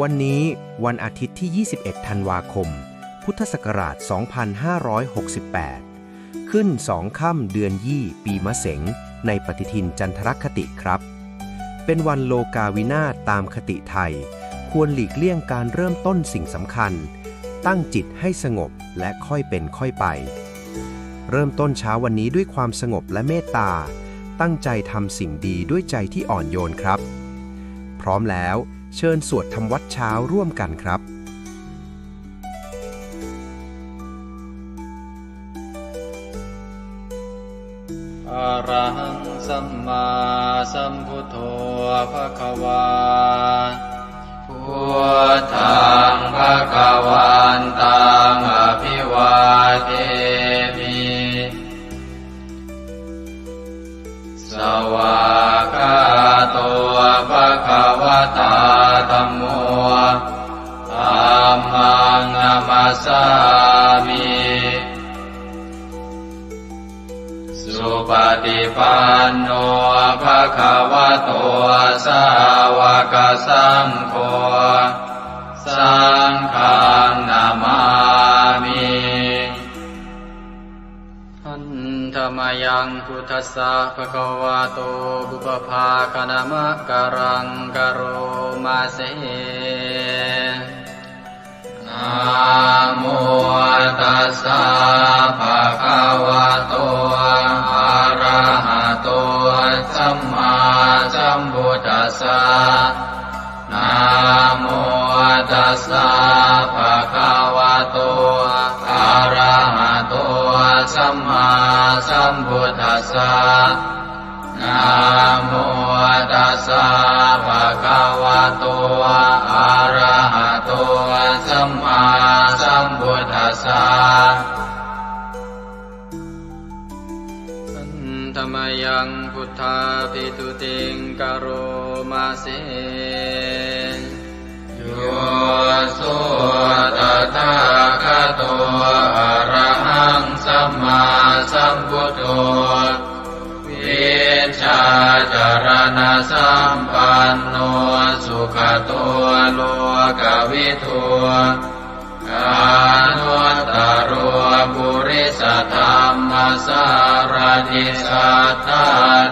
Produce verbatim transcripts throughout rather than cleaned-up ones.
วันนี้วันอาทิตย์ที่ ยี่สิบเอ็ด ธันวาคม พุทธศักราช สองพันห้าร้อยหกสิบแปด ขึ้นสองค่ำเดือนยี่ ปีมะเสง ในปฏิทินจันทรคติครับ เป็นวันโลกาวินาศตามคติไทย ควรหลีกเลี่ยงการเริ่มต้นสิ่งสำคัญ ตั้งจิตให้สงบและค่อยเป็นค่อยไป เริ่มต้นเช้าวันนี้ด้วยความสงบและเมตตา ตั้งใจทำสิ่งดีด้วยใจที่อ่อนโยนครับ พร้อมแล้ว เชิญสวดทำวัตรเช้าร่วมกันครับ Arahaṃ sammāsambuddho bhagavā. Buddhaṃ bhagavantaṃ abhivādemi. Svākkhāto bhagavatā dhammo. Dhammaṃ namassāmi. Supaṭipanno bhagavato sāvakasaṅgho. Saṅghaṃ namāmi. Handa mayaṃ buddhassa bhagavato pubbabhāganamakāraṃ karoma se. Namo tassa bhagavato arahato sammāsambuddhassa. Namo tassa bhagavato arahato sammāsambuddhassa. Namo tassa bhagavato arahato sammāsambuddhassa. Handa mayaṃ buddhābhistutiṃ karoma se. Yo so tathāgato arahaṃ sammāsambuddho, vijjācaraṇasampanno sugato lokavidū, anuttaro purisadammasārathi satthā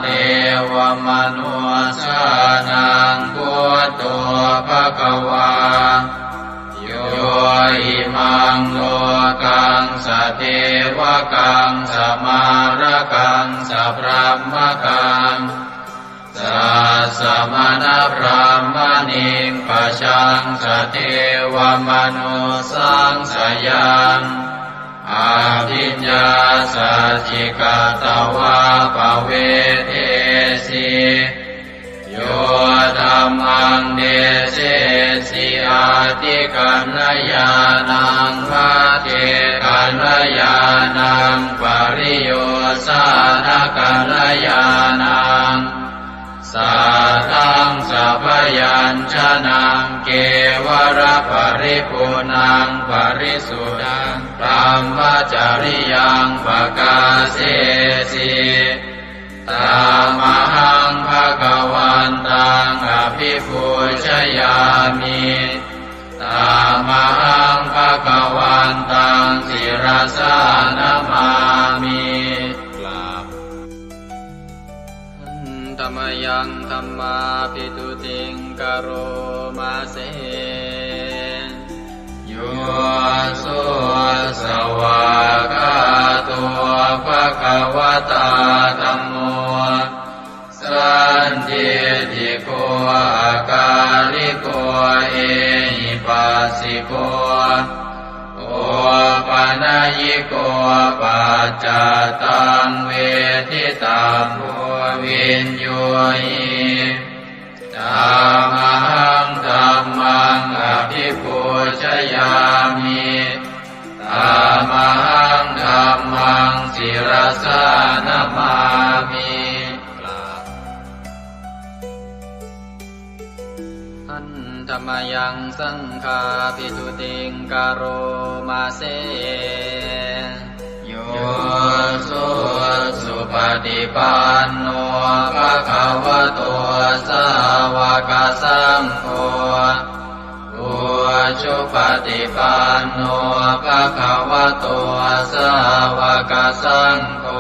devamanussānaṃ buddho bhagavā. Yo imaṃ lokaṃ sadevakaṃ samārakaṃ sabrahmakaṃ sassamaṇabrāhmaṇiṃ pajaṃ sadevamanussāṃ sayaṃ abhiññāsacchikatvā pavedesi. Yo dhammaṃ desesi atthikaññāṇaṃ, pacchekakaññāṇaṃ, pariyosānakaññāṇaṃ, saddaṃ sabyañjanaṃ, kevalaparipuṇṇaṃ parisuddhaṃ brahmacariyaṃ pakāsesi. Tamahaṃ bhagavantaṃ abhipūjayāmi. Tamahaṃ bhagavantaṃ sirasā namāmi. กราบ Handa mayaṃ dhammābhistutiṃ karoma se. Yo so svākkhāto bhagavatā dhammo, sandiṭṭhiko akāliko ehipassiko opanayiko paccattaṃ veditabbo viññūhi. Tamahaṃ dhammaṃ abhipūjayāmi. Tamahaṃ dhammaṃ sirasā namāmi. กราบ Handa mayaṃ saṅghābhistutiṃ karoma se. Yo so supaṭipanno bhagavato sāva sāvakasaṅgho, ujupaṭipanno bhagavato sāvakasaṅgho,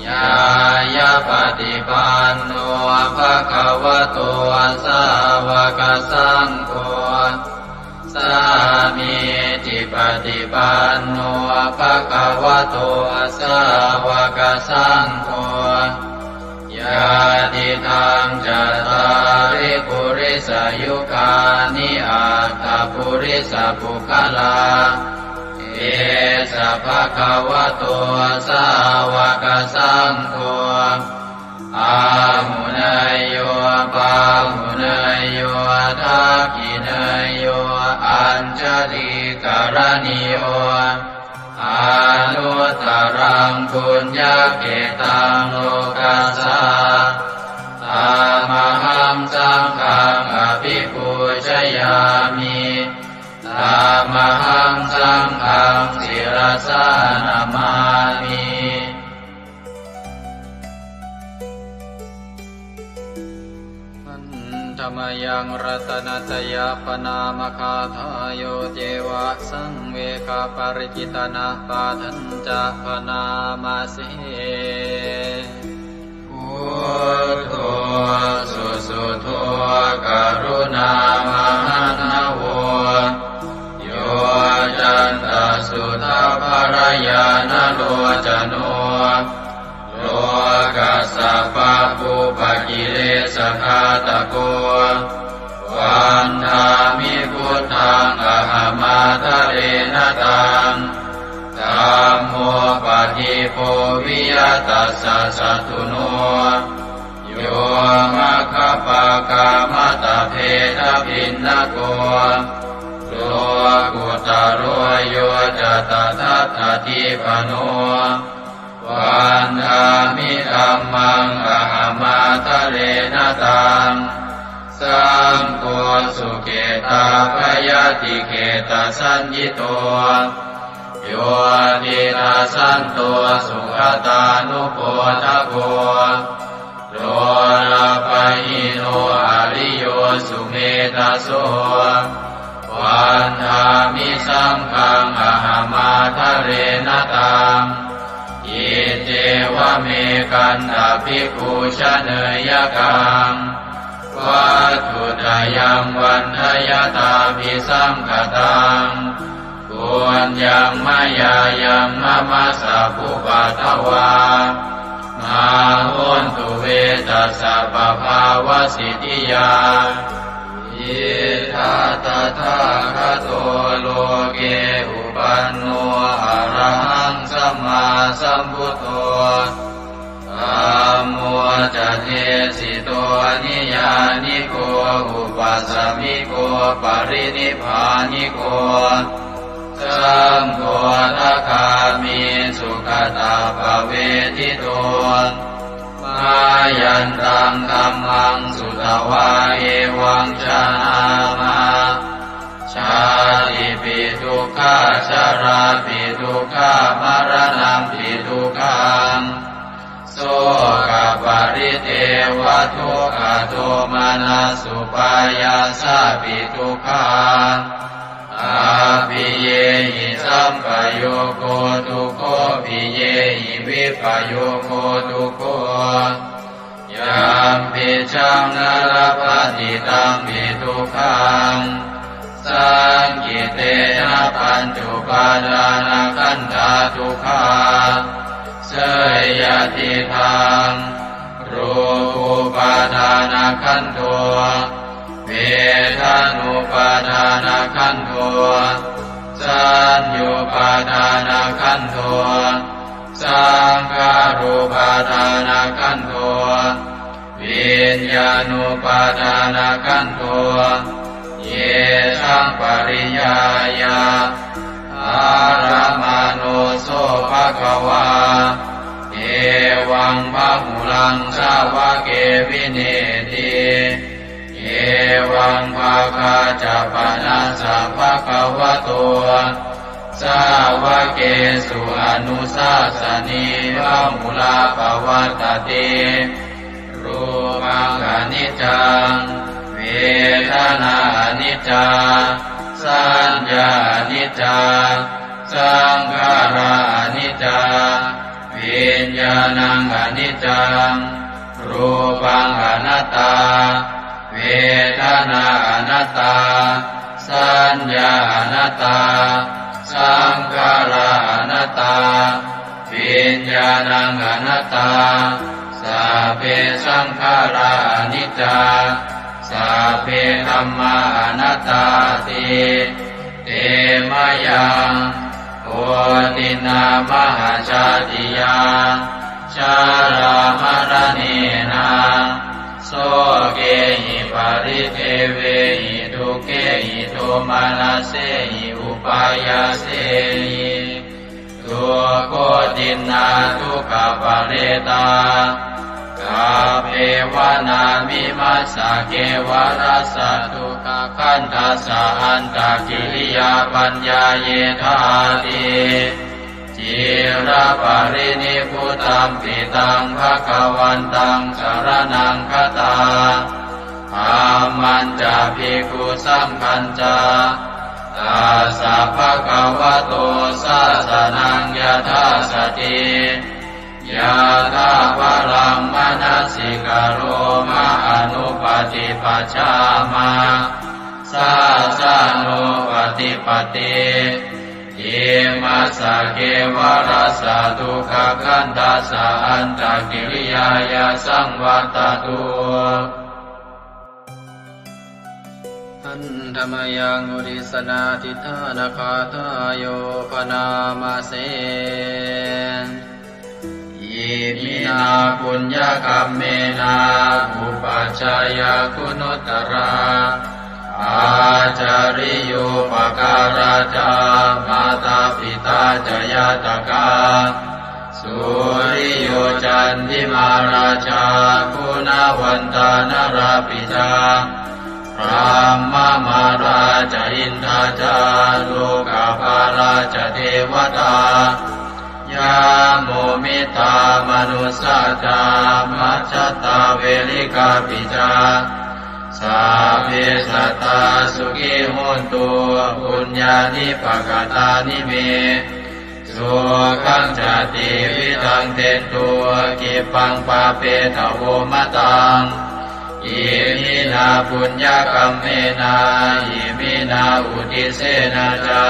ñāyapaṭipanno bhagavato sāvakasaṅgho, sāmīcipaṭipanno bhagavato sāvakasaṅgho, yadidaṃ cattāri purisayugāni aṭṭha purisapuggalā, esa bhagavato sāvakasaṅgho, āhuneyyo pāhuneyyo dakkhiṇeyyo añjalikaraṇīyo, anuttaraṃ puññakkhettaṃ lokassā. Tamahaṃ saṅghaṃ abhipūjayāmi. Tamahaṃ saṅghaṃ sirasā namāmi. Handa mayaṃ ratanattayappaṇāmagāthā, yo ceva saṃvegaparicittanapāṭhañca bhaṇāma se. Buddho susuddho karuṇāmahaṇṇavo, yoccantasuddhabbarañāṇalocano, lokassa pabbupakilesagāthako, vandāmi buddhaṃ ahamādarena taṃ. Dhammo padīpo viya tassa satthuno, yo maggapākamattabhedabhinnako, lokuttaro yo ca tadattadīpano, vandāmi dhammaṃ ahamādarena taṃ. Saṅgho sukhitavayadikhettasaññito, yo tiṇṇassanto sugatānubodhako, lolapahīno ariyo sumedhaso, vandāmi saṅghaṃ ahamādarena taṃ. Iccevamekantabhikkhū janeyakaṃ, vatthuttayaṃ vandayattabhisaṅkhataṃ, puññaṃ mayā yaṃ mama sabbupaddavā, mā hontu ve tassa pabhāvasiddhiyā. Idha tathāgato loke upanno arahaṃ sammāsambuddho, dhammo ca desito niyyāniko upasamiko parinibbāniko, saṅgho dvādagāmi sugatappavedito. Mayantaṃ dhammaṃ sutvā evaṃ janāma, jātipi dukkhā jarāpi dukkhā maraṇampi dukkhaṃ, sokaparidevadukkhadomanassupāyāsāpi dukkhā, appiyehi sampayogo dukkho piyehi vippayogo dukkho, yampicchaṃ na labhati tampi dukkhaṃ, saṅkhittena pañcupādānakkhandhā dukkhā. Seyyathidaṃ, rūpūpādānakkhandho, vedanūpādānakkhandho, saññupādānakkhandho, saṅkhārūpādānakkhandho, viññāṇūpādānakkhandho, yesaṃ pariññāya ārāmaṇo so bhagavā, evaṃ bahulaṃ sāvake vineeti. Evaṃ bhāgā ca panassa bhagavato sāvakesu anussāsanī bahulā pavattati. Rūpaṃ khaṇi niccaṃ, vedanā aniccā, saññā aniccā, saṅkhārā aniccā, viññāṇaṃ aniccaṃ, rūpaṃ anattā, vedanā anattā, saññā anattā, saṅkhārā anattā, viññāṇaṃ anattā, sabbe saṅkhārā aniccā, sabbe dhammā anattāti. Te mayaṃ otiṇṇā mahajātiyā, jarāmaraṇena, sokehi paridevehi dukkhehi domanassehi upāyāsehi, dukkhotiṇṇā dukkhaparetā, kappevāna vimassa kevalassa dukkhakhandhassa antakiriyā paññāyedhāti. Ciraparinibbutampi taṃ bhagavantaṃ saraṇaṃ gatā, dhammañca bhikkhusaṅghañca, tassa bhagavato sāsanaṃ yathāsati, yathābalaṃ manasikaroma anupaṭipajjāma, sāsanūpaṭipatti. Imassa kevalassa dukkhakhandhassa antakiriyāya saṃvattatu. Handa mayaṃ uddissanādhiṭṭhānagāthāyo bhaṇāma se. Iminā puññakammena upajjhāyā guṇuttarā, ācariyūpakārā ca mātā pitā ca ñātakā, suriyo candimā rājā guṇavantā narāpi ca, brahmamārā ca indā ca lokapālā ca devatā, yamo mittā manussā ca majjhattā verikāpi ca, sabbe sattā sukhī hontu puññāni pakatāni me, sukhañca tividhaṃ dentu khippaṃ pāpetha vomataṃ. Iminā puññakammena iminā uddissena ca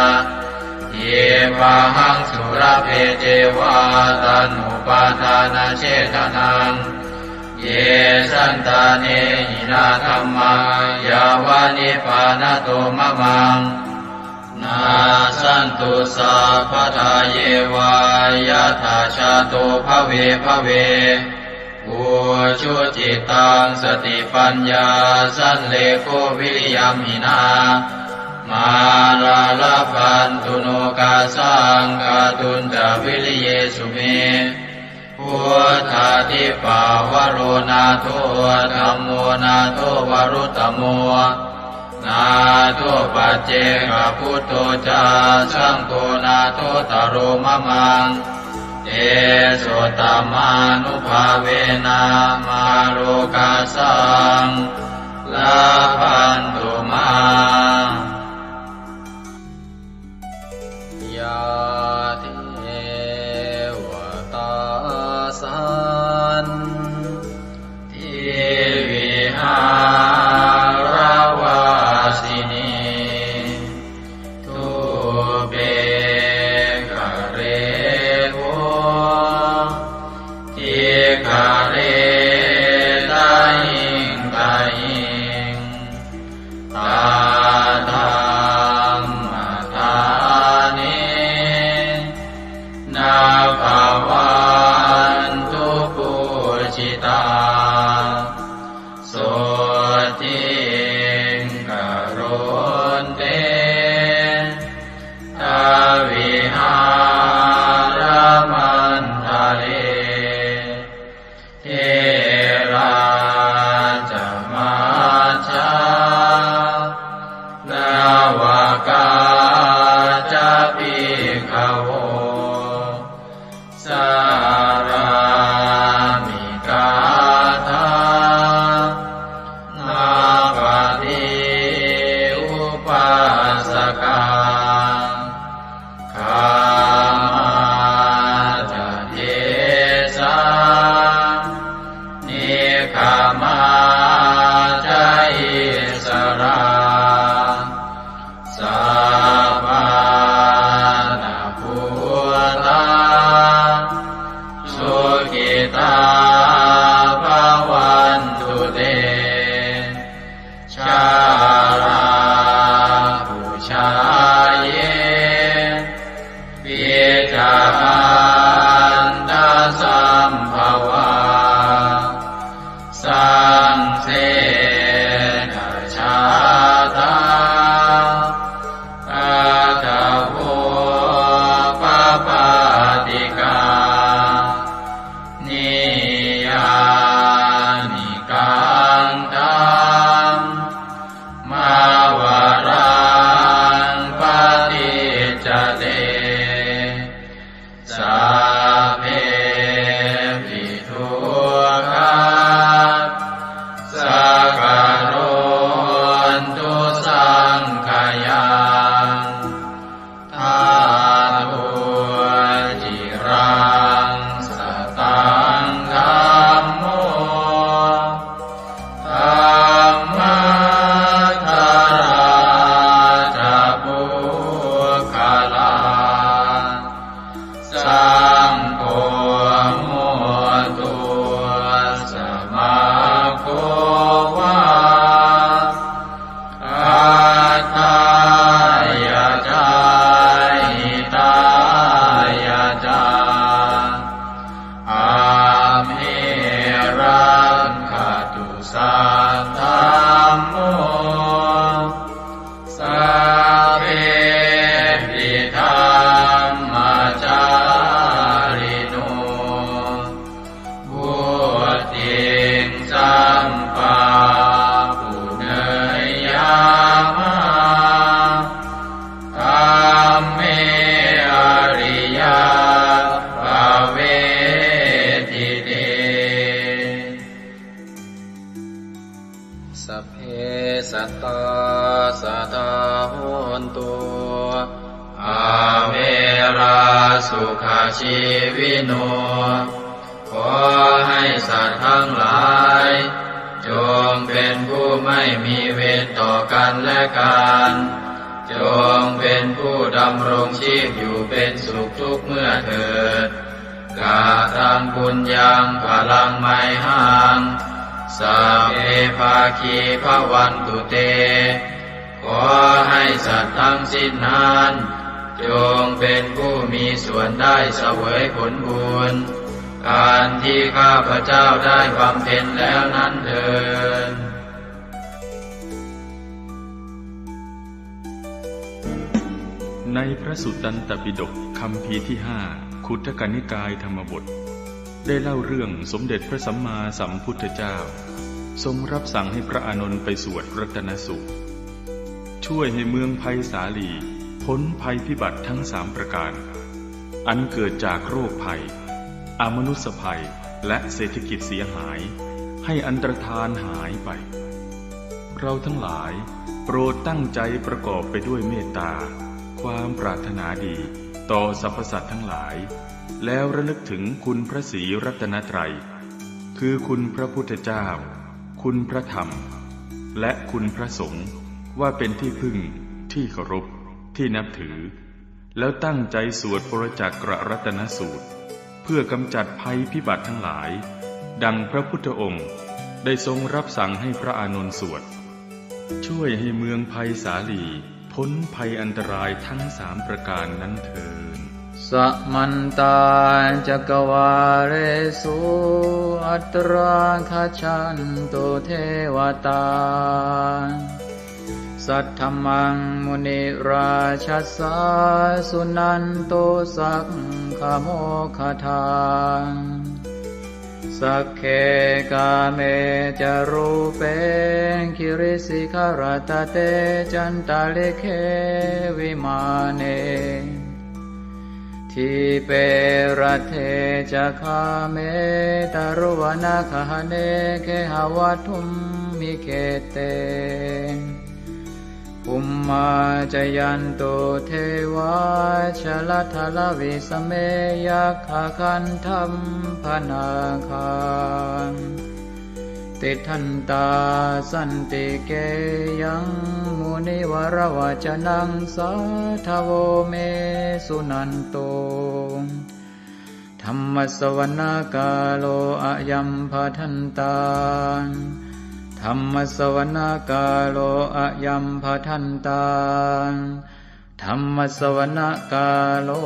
khippāhaṃ sulabhe ceva taṇhupādānachedanaṃ. Ye santāne hinā dhammā yāva nibbānato mamaṃ, nassantu sabbadā yeva yattha jāto bhave bhave. Ujucittaṃ satipaññā sallekho viriyamhinā, mārā labhantu nokāsaṃ kātuñca viriyesu me. Buddhādhipavaro nātho, dhammo nātho varuttamo, nātho paccekabuddho ca, saṅgho nāthottaro mamaṃ. Tesottamānubhāvena mārokāsaṃ labhantu mā. Yā devatā santivihāravāsinī, thūpe ghare bodhighare tahiṃ tahiṃ, Samā ca issarā, sappāṇabhūtā, sukhitā bhavantu te. Jalābujā yepi ca aṇḍasambhavā, saṃsedajātā athavopapātikā, niyyānikaṃ dhammavaraṃ paṭicca te, sabbepi dukkhā saṅkarontu saṅkhayaṃ. Ṭhātu ciraṃ sataṃ dhammo, dhammaddharā ca puggalā, saṅgho hotu samaggo va, atthāya ca hitāya ca. Amhe rakkhatu saddhammo, sabbepi dhammacārino, vuḍḍhiṃ sampāpuṇeyyāma, dhamme ariyappavedite. Sabbe sattā sadā hontu, averā sukhajīvino. ขอให้สัตว์ทั้งหลาย จงเป็นผู้ไม่มีเวรต่อกันและกัน จงเป็นผู้ดำรงชีพอยู่เป็นสุขทุกเมื่อเถิด Kataṃ puññaṃ phalaṃ mayhaṃ, sabbe bhāgī bhavantu te. ขอให้สัตว์ทั้งสิ้นนั้น จงเป็นผู้มีส่วนได้เสวยผลบุญ อันที่ข้าพเจ้าได้บำเพ็ญแล้วนั้นเทอญ ในพระสุตตันตปิฎกคัมภีร์ที่ห้า ขุททกนิกายธรรมบท ได้เล่าเรื่องสมเด็จพระสัมมาสัมพุทธเจ้า ทรงรับสั่งให้พระอานนท์ไปสวดรัตนสูตร ช่วยให้เมืองไพศาลีพ้นภัยพิบัติทั้งสามประการ อันเกิดจากโรคภัย อมนุสสภัย และเศรษฐกิจเสียหาย ให้อันตรธานหายไป เราทั้งหลายโปรดตั้งใจประกอบไปด้วยเมตตา ความปรารถนาดีต่อสรรพสัตว์ทั้งหลาย แล้วระลึกถึงคุณพระศรีรัตนตรัย คือคุณพระพุทธเจ้า คุณพระธรรม และคุณพระสงฆ์ ว่าเป็นที่พึ่ง ที่เคารพ ที่นับถือ แล้วตั้งใจสวดปรจักกรัตนสูตร เพื่อกำจัดภัยพิบัติทั้งหลาย ดังพระพุทธองค์ได้ทรงรับสั่งให้พระอานนท์สวด ช่วยให้เมืองไพศาลีพ้นภัยอันตรายทั้งสามประการนั้นเทอญ Samantā cakkavāḷesu atrāgacchantu devatā. Saddhammaṃ munirājassa suṇantu saggamokkhadaṃ. Sagge kāme ca rūpe girisikharataṭe cantalikkhe vimāne. Dīpe raṭṭhe ca gāme taruvanagahane gehavatthumhi khette. Bhummā cāyantu devā jalathalavisame yakkhagandhabbanāgā. tiṭṭhantā santike yaṃ munivaravacanaṃ sādhavo me suṇantu. Dhammassavanakālo ayambhadantā. Dhammassavanakālo ayambhadantā. Dhammassavanakālo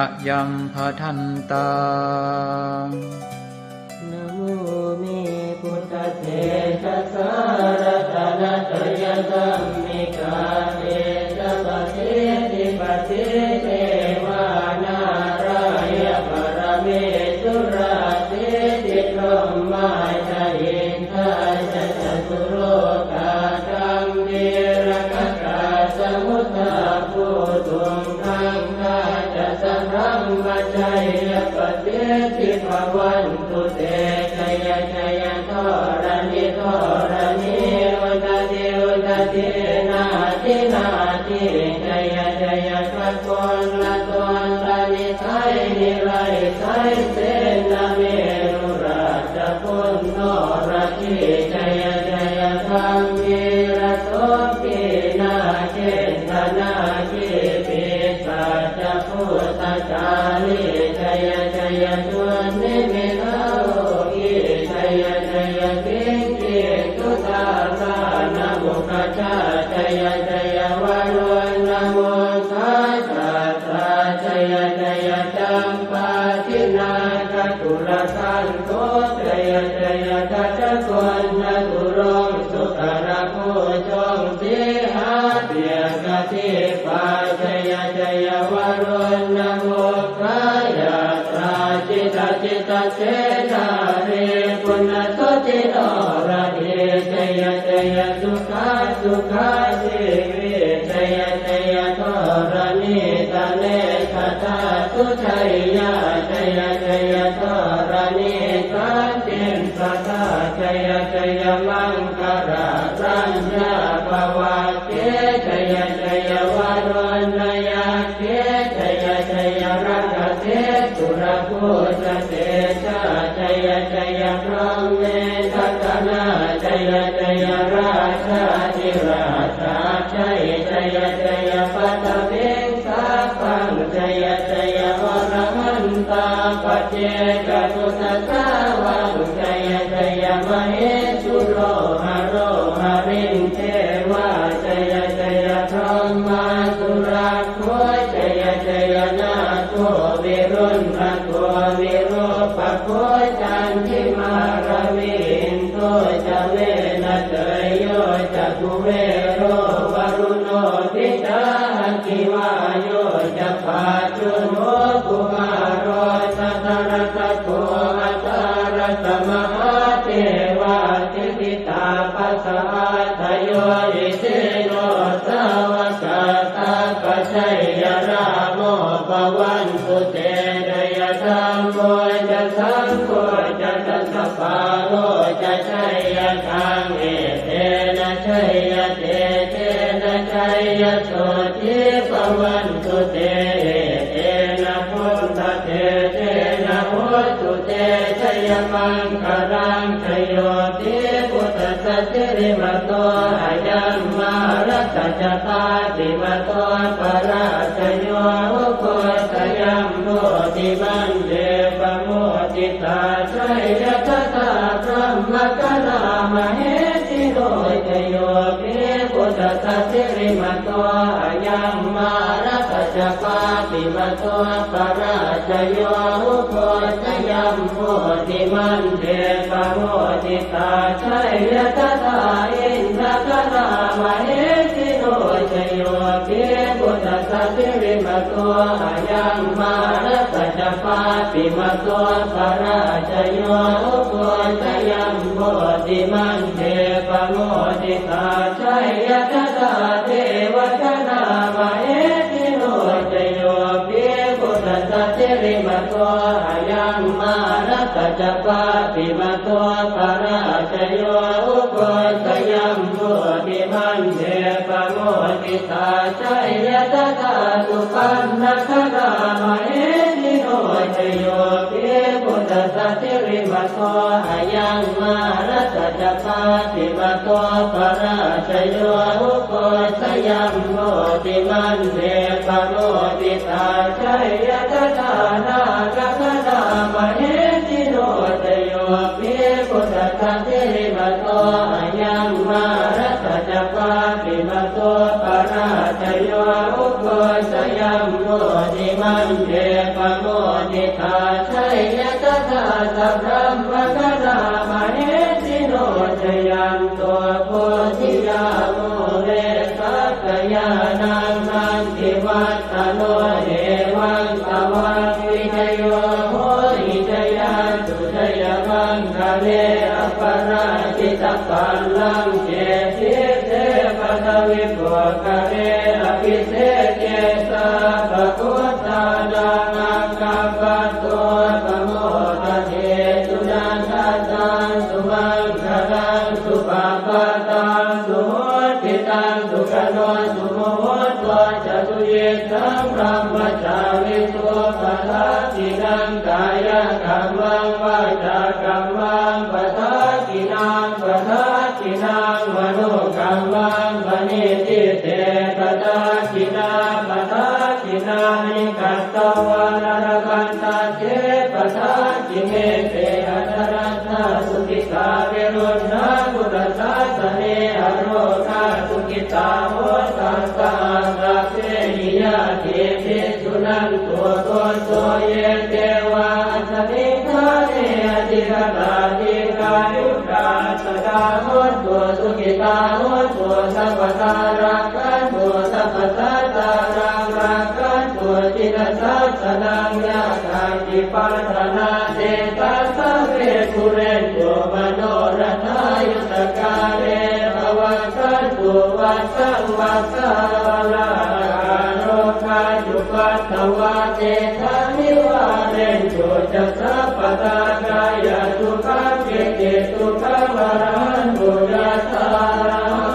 ayambhadantā. Namo me buddhatejasā ratanattayadhammikā tejapasiddhi pasīdevā nārāya paramesurā siddhibrahmā ca indā ca catulokā gambhīrakkhakā samuddā bhūtuṃ gaṅgā ca sabrahmajayya pasiddhi bhavantu te. Jaya jaya dharaṇi dharaṇī udadhi udadhī nadi nadī jaya jaya gaganalatantanisaya nirayasaya senameru rājabala noradī jaya jaya gambhīrasombhī nāgendanāgī pisācabhūtakālī jaya jaya dunnimittarogī jaya jaya kinkicudābhāṇamukhajā jaya jaya varuṇamukhasātrā jaya jaya campādināgakulagantho jaya jaya gajagonnaturaṅga sukarabhujaṅga sīhabyagghadīpā jaya jaya varuṇamukhayātrā jita jita senārī puna suddhi noradī jaya jaya sukhā sukhā jīvī jaya jaya dharaṇītale sadā sujayyā jaya jaya dharaṇī santin sadā jaya jaya maṅkarāraññā bhavagge jaya jaya varuṇayakkhe jaya jaya rakkhase surabhujatejā jaya jaya brahmendagaṇā jaya jaya rājādhirājasājjai jaya jaya paṭhaviṃ sabbaṃ jaya jaya arahantā paccekabuddhasāvaṃ jaya jaya mahesuro haro harindevā jaya jaya brahmā surakkho jaya jaya nāgo viruḷhako virūpakkho candimā ravi indo ca venateyyo ca kuvero varuṇopi ca aggi vāyo ca pājuṇho kumāro dhataraṭṭhako aṭṭhārasa mahādevā siddhitāpasa-ādayo isino sāvakā sabbā jaya rāmo bhavantu te jaya dhammo ca saṅgho ca dasapālo ca jayakaṃ etena jayatejena jayasotthī bhavantu te etena buddhatejena hotu te jayamaṅgalaṃ jayo pi buddhassa sirīmato ayaṃ mārassa ca pāpimato parājayo ugghosayuṃ bodhimaṇḍe pamoditā jaya tadā brahmagaṇā mahesino jayo pi buddhassa sirīmato ayaṃ mārassa ca pāpimato parājayo ugghosayuṃ bodhimaṇḍe pamoditā jaya tadā indagaṇā mahesino jayo pi buddhassa sirīmato ayaṃ mārassa ca pāpimato parājayo ugghosayuṃ bodhimaṇḍe pamoditā jaya tadā devagaṇā mahesino jayo pi buddhassa sirīmato ayaṃ mārassa ca pāpimato parājayo ugghosayuṃ bodhimaṇḍe pamoditā jaya tadā supaṇṇagaṇā mahesino jayo pi buddhassa sirīmato ayaṃ Mārassa ca pāpimato parājayo, ugghosayuṃ bodhimaṇḍe pamoditā, jaya tadā nāgagaṇā mahesino. Jayo hi buddhassa sirīmato ayaṃ, mārassa ca pāpimato parājayo, ugghosayuṃ bodhimaṇḍe pamoditā, jaya tadā sabrahmagaṇā mahesino. Jayanto bodhiyā mūle sakyānaṃ nandivaḍḍhano, evaṃ tvaṃ vijayo hohi jayassu jayamaṅgale, aparājitapallaṅke sīse paṭhavipokkhare, abhiseke sabbabuddhānaṃ aggappatto pamodati. Sunakkhattaṃ sumaṅgalaṃ supabhātaṃ suhuṭṭhitaṃ, sukhaṇo sumuhutto ca suyiṭṭhaṃ brahmacārisu, padakkhiṇaṃ kāyakammaṃ vācākammaṃ padakkhiṇaṃ, padakkhiṇaṃ manokammaṃ paṇidhī te padakkhiṇā, padakkhiṇāni katvāna labhantatthe padakkhiṇe. Te atthaladdhā sukhitā viruḷhā buddhasāsane, arogā sukhitā hotha saha sabbehi ñātibhi. Suṇantu bhonto ye devā asmiṃ ṭhāne adhigatā, dīghāyukā sadā hontu, sukhitā hontu sabbadā, rakkhantu sabbasattānaṃ, rakkhantu jinasāsanaṃ. Yā kāci patthanā tesaṃ sabbe pūrentu manorathā, yuttakāle pavassantu vassaṃ vassā, ālāhakā rogā cupaddavā tesaṃ nivārentu ca sabbadā, kāyasukhaṃ cittisukhaṃ arahantu yathārahaṃ.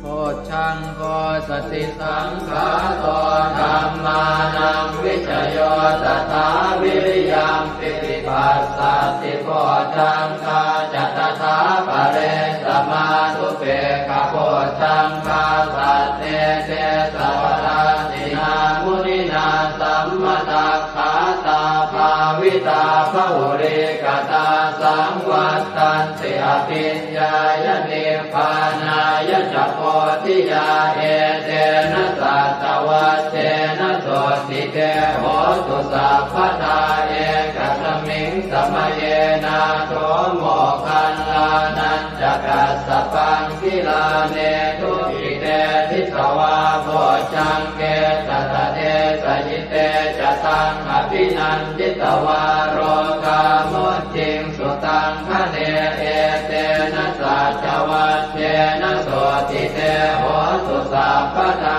Bojjhaṅgo satisaṅkhāto dhammānaṃ vicayo tathā, viriyampīti passaddhi bojjhaṅgā ca tathāpare, samādhupekkhabojjhaṅgā sattete sabbadassinā, muninā sammadakkhātā bhāvitā bahulīkatā, saṃvattanti abhiññāya nibbānāya ca bodhiyā. Etena saccavajjena sotthi te hotu sabbadā, ekasmiṃ samaye nātho moggallānañca kassapaṃ, gilāne dukkhite disvā bojjhaṅge satta desayi. Te ca taṃ abhinanditvā rogā mucciṃsu taṅkhaṇe. Etena saccavajjena sotthi te hotu sabbadā,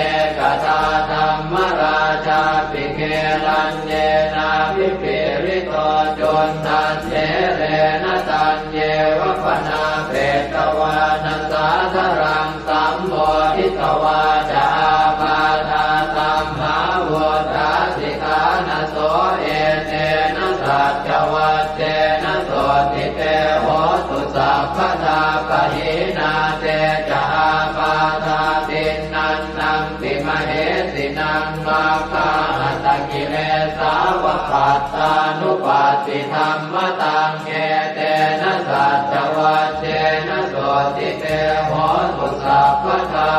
ekadā dhammarājāpi gelaññenābhipīḷito, cundattherena taññeva bhaṇāpetvāna sādaraṃ, sammoditvā ca ābādhā tamhā vuṭṭhāsi ṭhānaso. Etena saccavajjena sotthi te hotu sabbadā, pahīnā te ca ābādhā tiṇṇannampi mahesinaṃ, maggāhatakilesāva pattānuppattidhammataṃ. Etena saccavajjena sotthi te hotu sabbadā.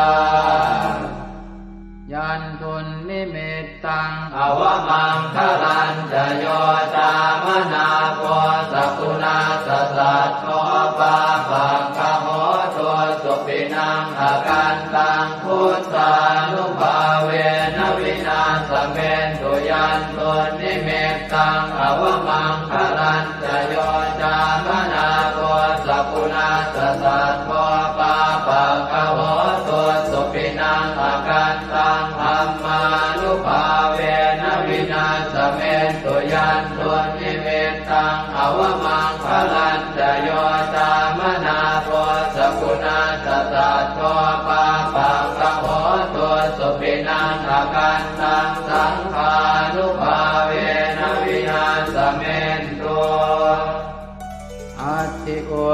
Yandunnimittaṃ avamaṅgalañca yo cāmanāpo sakuṇassa saddo, pāpaggaho dussupinaṃ akantaṃ, buddhānubhāvena vināsamentu. Yandunnimittaṃ avamaṅgalañca yo cāmanāpo sakuṇassa saddo, pāpaggaho dussupinaṃ akantaṃ, dhammānubhāvena vināsamentu. Yandunnimittaṃ avamaṅgalañca yo cāmanāpo sakuṇassa saddo, pāpaggaho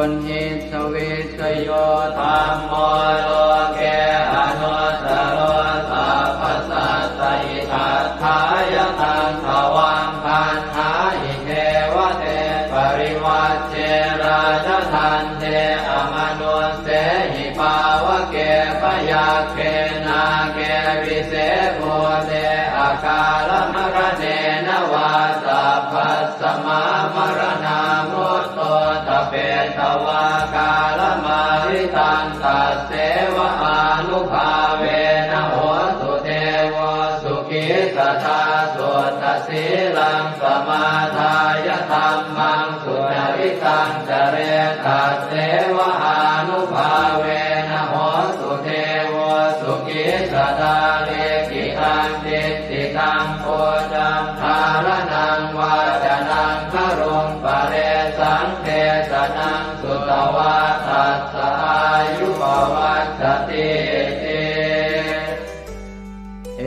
Uṇhissavissayo dhammo loke anuttaro sabbasattahitatthāya taṃ tvaṃ gaṇhāhi devate parivajje rājadaṇḍe amanussehi pāvake byagghe nāge vise bhūte akālamaraṇena vā sabbasmā maraṇā mutto ṭhapetvā kālamāritaṃ tasseva ānubhāvena hotu devo sukhī sadā suddhasīlaṃ samādāya dhammaṃ sucaritaṃ care tasseva ānubhāvena hotu devo sukhī sadā likkhitaṃ cintitaṃ pūjaṃ dhāraṇaṃ vācanaṃ garuṃ paresaṃ desanaṃ sutvā tassa āyu pavaḍḍhatīti.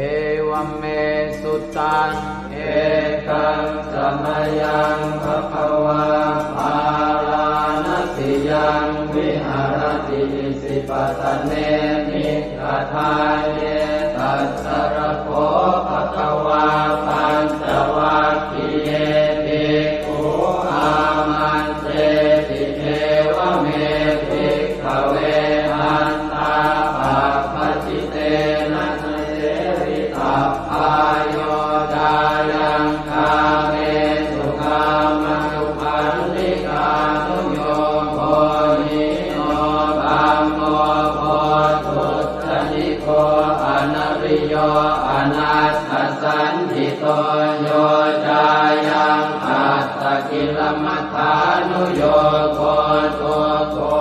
Evaṃ me sutaṃ. Ekaṃ samayaṃ bhagavā bārāṇasiyaṃ viharati isipatane migadāye. Tatra kho bhagavā pañcavaggiye bhikkhū āmantesi evaṃ me bhikkhave antā pabbajitena na sevitabbā yo cāyaṃ kāmesu kāmasukhallikānuyogo hīno gammo pothujjaniko anariyo anatthasañhito yo cāyaṃ attakilamathānuyogo dukkho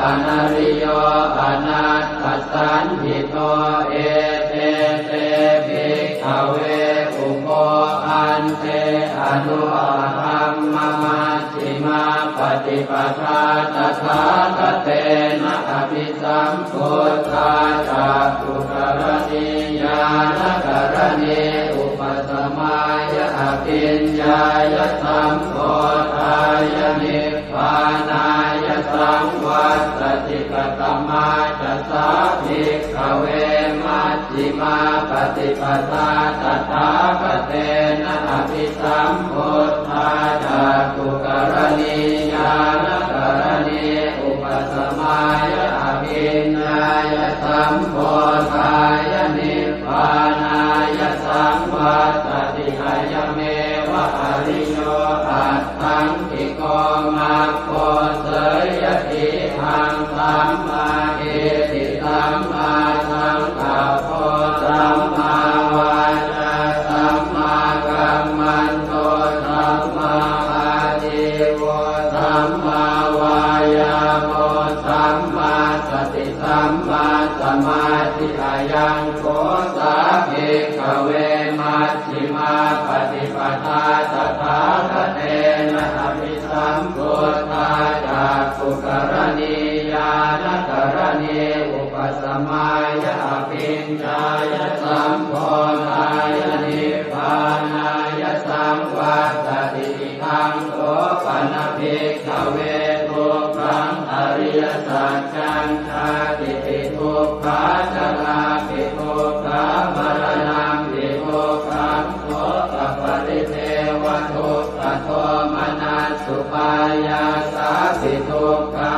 anariyo anatthasañhito ete te bhikkhave ubho ante anupagamma majjhimā paṭipadā tathāgatena abhisambuddhā cakkhukaraṇī ñāṇakaraṇī upasamāya abhiññāya sambodhāya nibbānāya saṃvattati. Katamā ca sā bhikkhave maj jhimā paṭipadā tathāgatena abhisambuddhā cakkhukaraṇī ñāṇakaraṇī upasamāya abhiññāya sambodhāya nibbānāya saṃvattati. Ayameva ariyo aṭṭhaṅgiko maggo seyyathidaṃ sammādiṭṭhi sammāsaṅkappo sammāvācā sammākammanto sammāājīvo sammāvāyāmo sammāsati sammāsamādhi. Ayaṃ kho sā bhikkhave maj jhimā paṭipadā tathāgatena abhisambuddhā cakkhukaraṇī ñāṇakaraṇī upasamāya abhiññāya sambodhāya nibbānāya saṃvattati. Idaṃ kho pana bhikkhave dukkhaṃ ariyasaccaṃ jātipi dukkhā jarāpi dukkhā maraṇampi dukkhaṃ sokaparidevadukkhadomanassupāyāsāpi dukkhā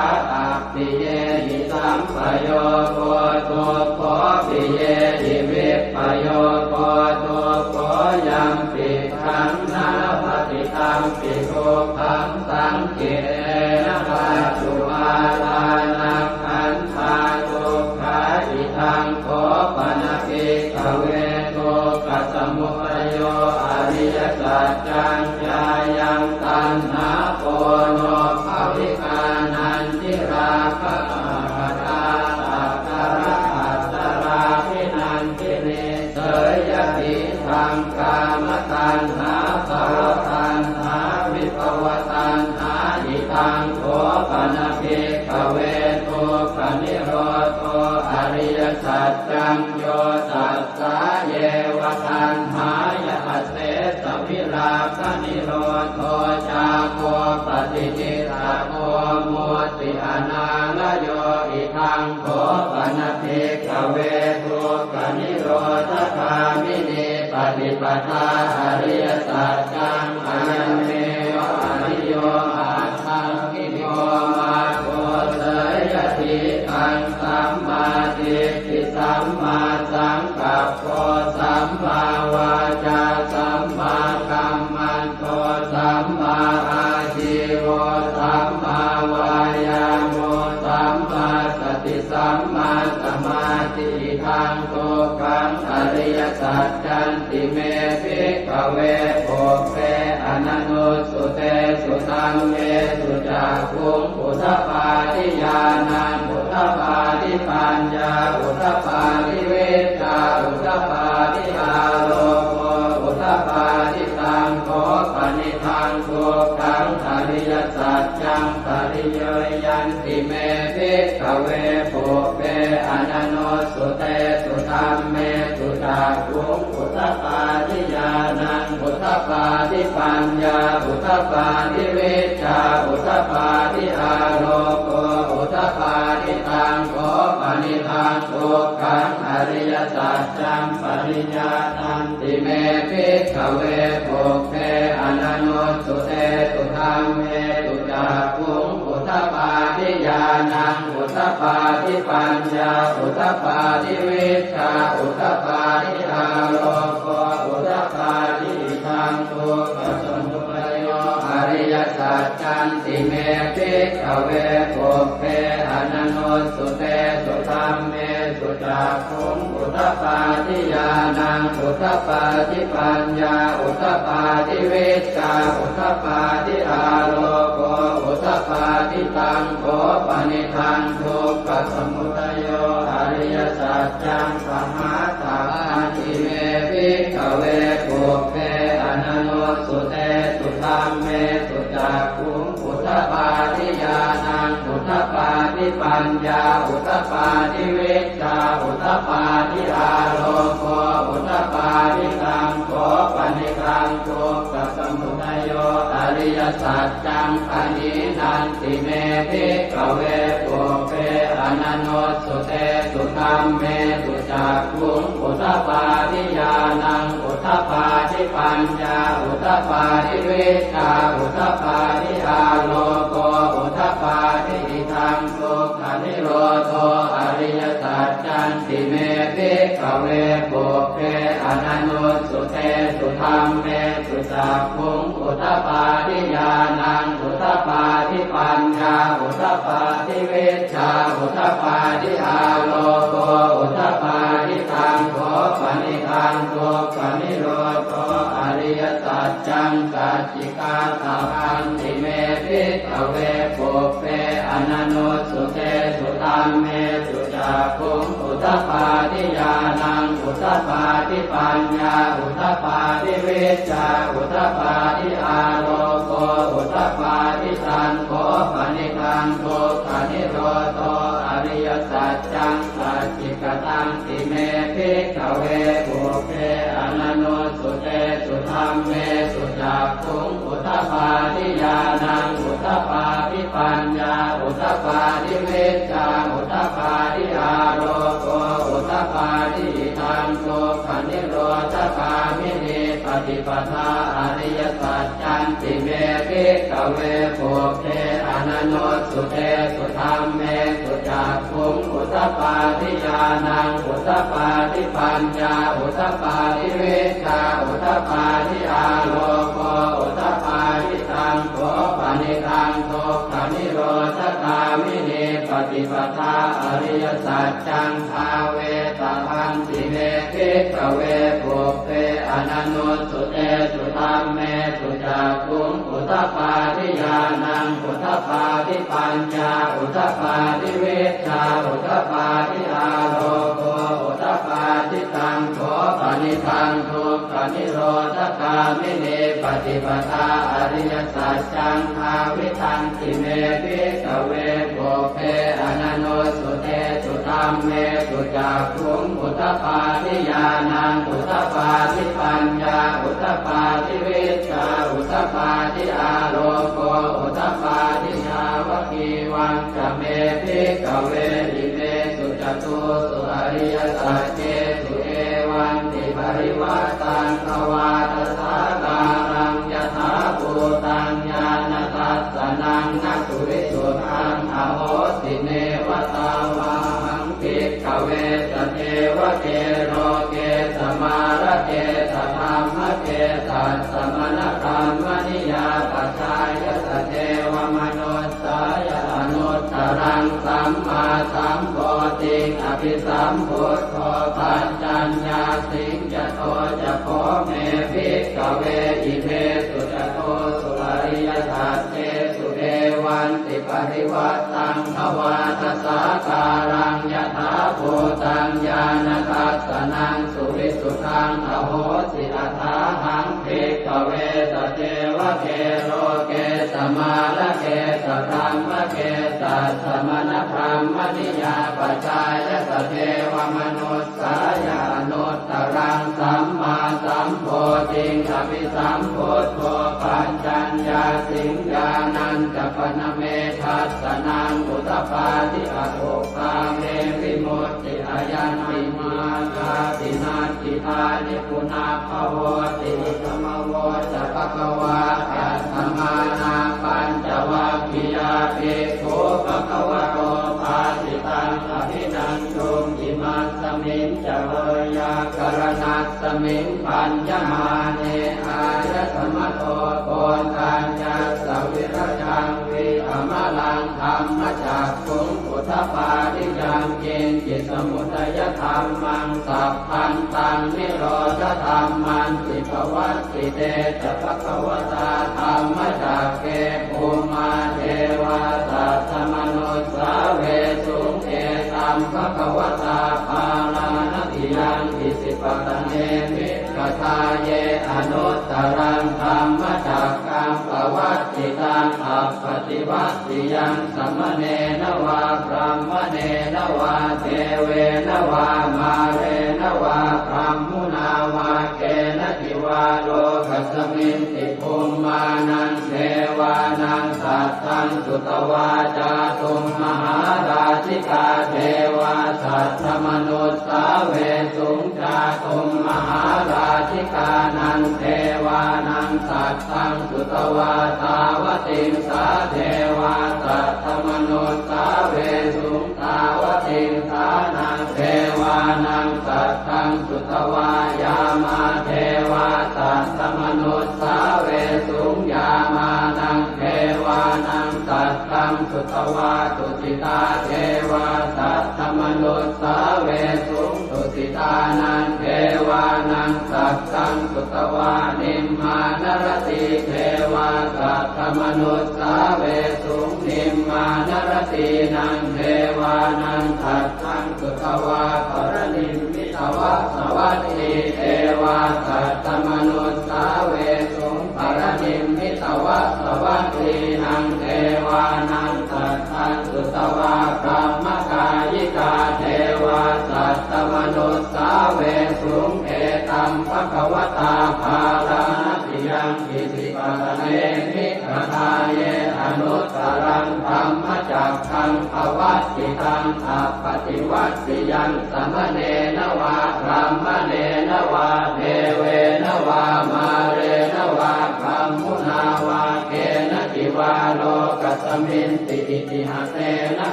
appiyehi sampayogo dukkho piyehi vippayogo dukkho yampicchaṃ na labhati tampi dukkhaṃ saṅkhittena pañcupādānakkhandhā dukkhā. Idaṃ kho pana bhikkhave dukkhasamudayo ariyasaccaṃ yāyaṃ taṇhā ponobbhavikā nandirāgasahagatā tatra atatāladdhanandinī seyyathidaṃ kāmataṇhā bhavataṇhā vibhavataṇhā. Idaṃ kho pana bhikkhave dukkhanirodho ariyasaccaṃ yo tassāyeva taṇhāya asesavirāganirodho cāgo paṭinissaggo mutti anālayo. Idaṃ kho pana bhikkhave dukkhanirodhagāminī paṭipadā ariyasaccaṃ, ayameva ariyo aṭṭhaṅgiko maggo, seyyathīdaṃ: sammādiṭṭhi sammāsaṅkappo sammāvācā sammākammanto sammāājīvo sammāvāyāmo sammāsati sammāsamādhi. Idaṃ dukkhaṃ ariyasaccanti me bhikkhave pubbe ananussutesu dhammesu cakkhuṃ udapādi ñāṇaṃ udapādi paññā udapādi vijjā udapādi āloko udapādi. Taṃ kho panidaṃ dukkhaṃ ariyasaccaṃ pariññeyyanti me bhikkhave pubbe ananussutesu dhammesu cakkhuṃ udapādi ñāṇaṃ udapādi paññā udapādi vijjā udapādi āloko udapādi. Taṃ kho panidaṃ dukkhaṃ ariyasaccaṃ pariññātanti me bhikkhave pubbe ananussutesu dhammesu cakkhuṃ udapādi ñāṇaṃ udapādi paññā udapādi vijjā udapādi āloko udapādi. Idaṃ dukkhasamudayo ariyasaccanti me bhikkhave pubbe ananussutesu dhammesu cakkhuṃ udapādi ñāṇaṃ udapādi paññā udapādi vijjā udapādi āloko udapādi. Taṃ kho panidaṃ dukkhasamudayo ariyasaccaṃ pahātabbanti me bhikkhave pubbe ananussutesu dhammesu cakkhuṃ udapādi ñāṇaṃ udapādi paññā udapādi vijjā udapādi āloko udapādi. Taṃ kho panidaṃ dukkhasamudayo ariyasaccaṃ pahīnanti me bhikkhave pubbe ananussutesu dhammesu cakkhuṃ udapādi ñāṇaṃ udapādi paññā udapādi vijjā udapādi āloko udapādi. Idaṃ dukkhanirodho ariyasaccanti me bhikkhave pubbe ananussutesu dhammesu cakkhuṃ udapādi ñāṇaṃ udapādi paññā udapādi vijjā udapādi āloko udapādi. Taṃ kho panidaṃ dukkhanirodho ariyasaccaṃ sacchikātabbanti me bhikkhave pubbe ananussutesu dhammesu cakkhuṃ udapādi ñāṇaṃ udapādi paññā udapādi vijjā udapādi āloko udapādi. Taṃ kho panidaṃ dukkhanirodho ariyasaccaṃ sacchikatanti me bhikkhave pubbe ananussutesu dhammesu cakkhuṃ udapādi ñāṇaṃ udapādi paññā udapādi vijjā udapādi āloko udapādi. Idaṃ dukkhanirodhagāminī paṭipadā ariyasaccanti me bhikkhave pubbe ananussutesu dhammesu cakkhuṃ udapādi ñāṇaṃ udapādi paññā udapādi vijjā udapādi āloko udapādi. Taṃ kho panidaṃ dukkhanirodhagāminī paṭipadā ariyasaccaṃ bhāvetabbanti me bhikkhave pubbe ananussutesu dhammesu cakkhuṃ udapādi ñāṇaṃ udapādi paññā udapādi vijjā udapādi āloko udapādi. Taṃ kho panidaṃ dukkhanirodhagāminī paṭipadā ariyasaccaṃ bhāvitanti me bhikkhave pubbe ananussutesu dhammesu cakkhuṃ udapādi ñāṇaṃ udapādi paññā udapādi vijjā udapādi āloko udapādi. Yāvakīva ca me bhikkhave imesu catūsu ariyasaccesu evantiparivaṭṭaṃ dvādasākāraṃ yathābhūtaṃ ñāṇadassanaṃ na suvisuddhaṃ ahosi. Neva tāvāhaṃ bhikkhave sadevake loke samārake sadhammake sassamaṇabrāhmaṇiyā pajāya sadevamanussāya anuttaraṃ sammāsambodhiṃ abhisambuddho paccaññāsiṃ. Yato ca kho me bhikkhave imesu catūsu ariyasaccesu evantiparivaṭṭaṃ dvādasākāraṃ yathābhūtaṃ ñāṇadassanaṃ suvisuddhaṃ ahosi. Athāhaṃ bhikkhave sadevake loke samārake sadhammake sassamaṇabrāhmaṇiyā pajāya sadevamanussāya anuttaraṃ sammāsambodhiṃ abhisambuddho paccaññāsiṃ. Ñāṇañca pana me dassanaṃ udapādi, akuppā me vimutti, ayañpi mārgāti natthidāni punabbhavoti. Idamavoca bhagavā. Attamanā pañcavaggiyā bhikkhū bhagavato bhāsitaṃ abhinanduṃ. Imasmiñca veyyākaraṇasmiṃ bhaññamāne āyasmato Koṇḍaññassa virajaṃ vītamalaṃ dhammacakkhuṃ udapādi: yaṅkiñci samudayadhammaṃ sabbantaṃ nirodhadhammanti. Pavattite ca bhagavatā dhammacakke bhummā devā saddamanussāvesuṃ: etaṃ bhagavatā Bārāṇasiyaṃ Isipatane Migadāye anuttaraṃ dhammacakkaṃ pavattitaṃ appaṭivattiyaṃ samaṇena vā brāhmaṇena vā devena vā mārena vā brahmunā vā kenaci vā lokasminti. Bhummānaṃ devānaṃ saddaṃ sutvā cātummahārājikā devā saddamanussāvesuṃ. Cātummahārājikānaṃ devānaṃ saddaṃ sutvā tāvatiṃsā devā saddamanussāvesuṃ. Tāvatiṃsānaṃ devānaṃ saddaṃ sutvā yāmā devā saddamanussāvesuṃ. Yāmānaṃ devānaṃ saddaṃ sutvā tusitā devā saddamanussāvesuṃ. Tusitānaṃ devānaṃ saddaṃ sutvā nimmānaratī devā saddamanussāvesuṃ. Nimmānaratīnaṃ devānaṃ saddaṃ sutvā paranimmitavasavattī devā saddamanussāvesuṃ. Paranimmitavasavattīnaṃ devānaṃ saddaṃ sutvā brahmakāyikā devā saddamanussāvesuṃ. Etaṃ bhagavatā Bārāṇasiyaṃ Isipatane Migadāye anuttaraṃ dhammacakkaṃ pavattitaṃ appaṭivattiyaṃ samaṇena vā brāhmaṇena vā devena vā mārena vā brahmunā vā kenaci vā lokasminti. Itiha tena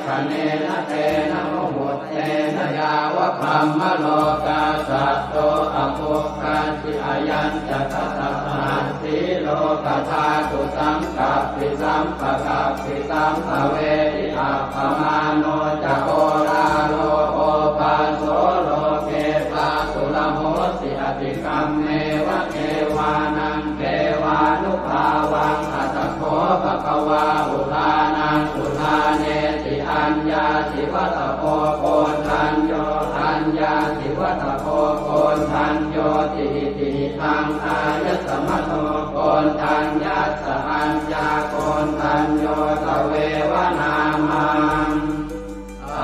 khaṇena tena muhuttena yāva brahmalokā saddo abbhuggacchi. Ayañca dasasahassī lokadhātu saṅkappi sampakappi sampavedhi. Appamāṇo ca oḷāro obhāso loke pāturahosi atikkammeva devānaṃ devānubhāvaṃ. Atha kho bhagavā udānaṃ udānesi: Aññāsi vata bho Koṇḍañño, aññāsi vata bho Koṇḍaññoti. Itihidaṃ āyasmato Koṇḍaññassa aññākoṇḍañño tveva nāmaṃ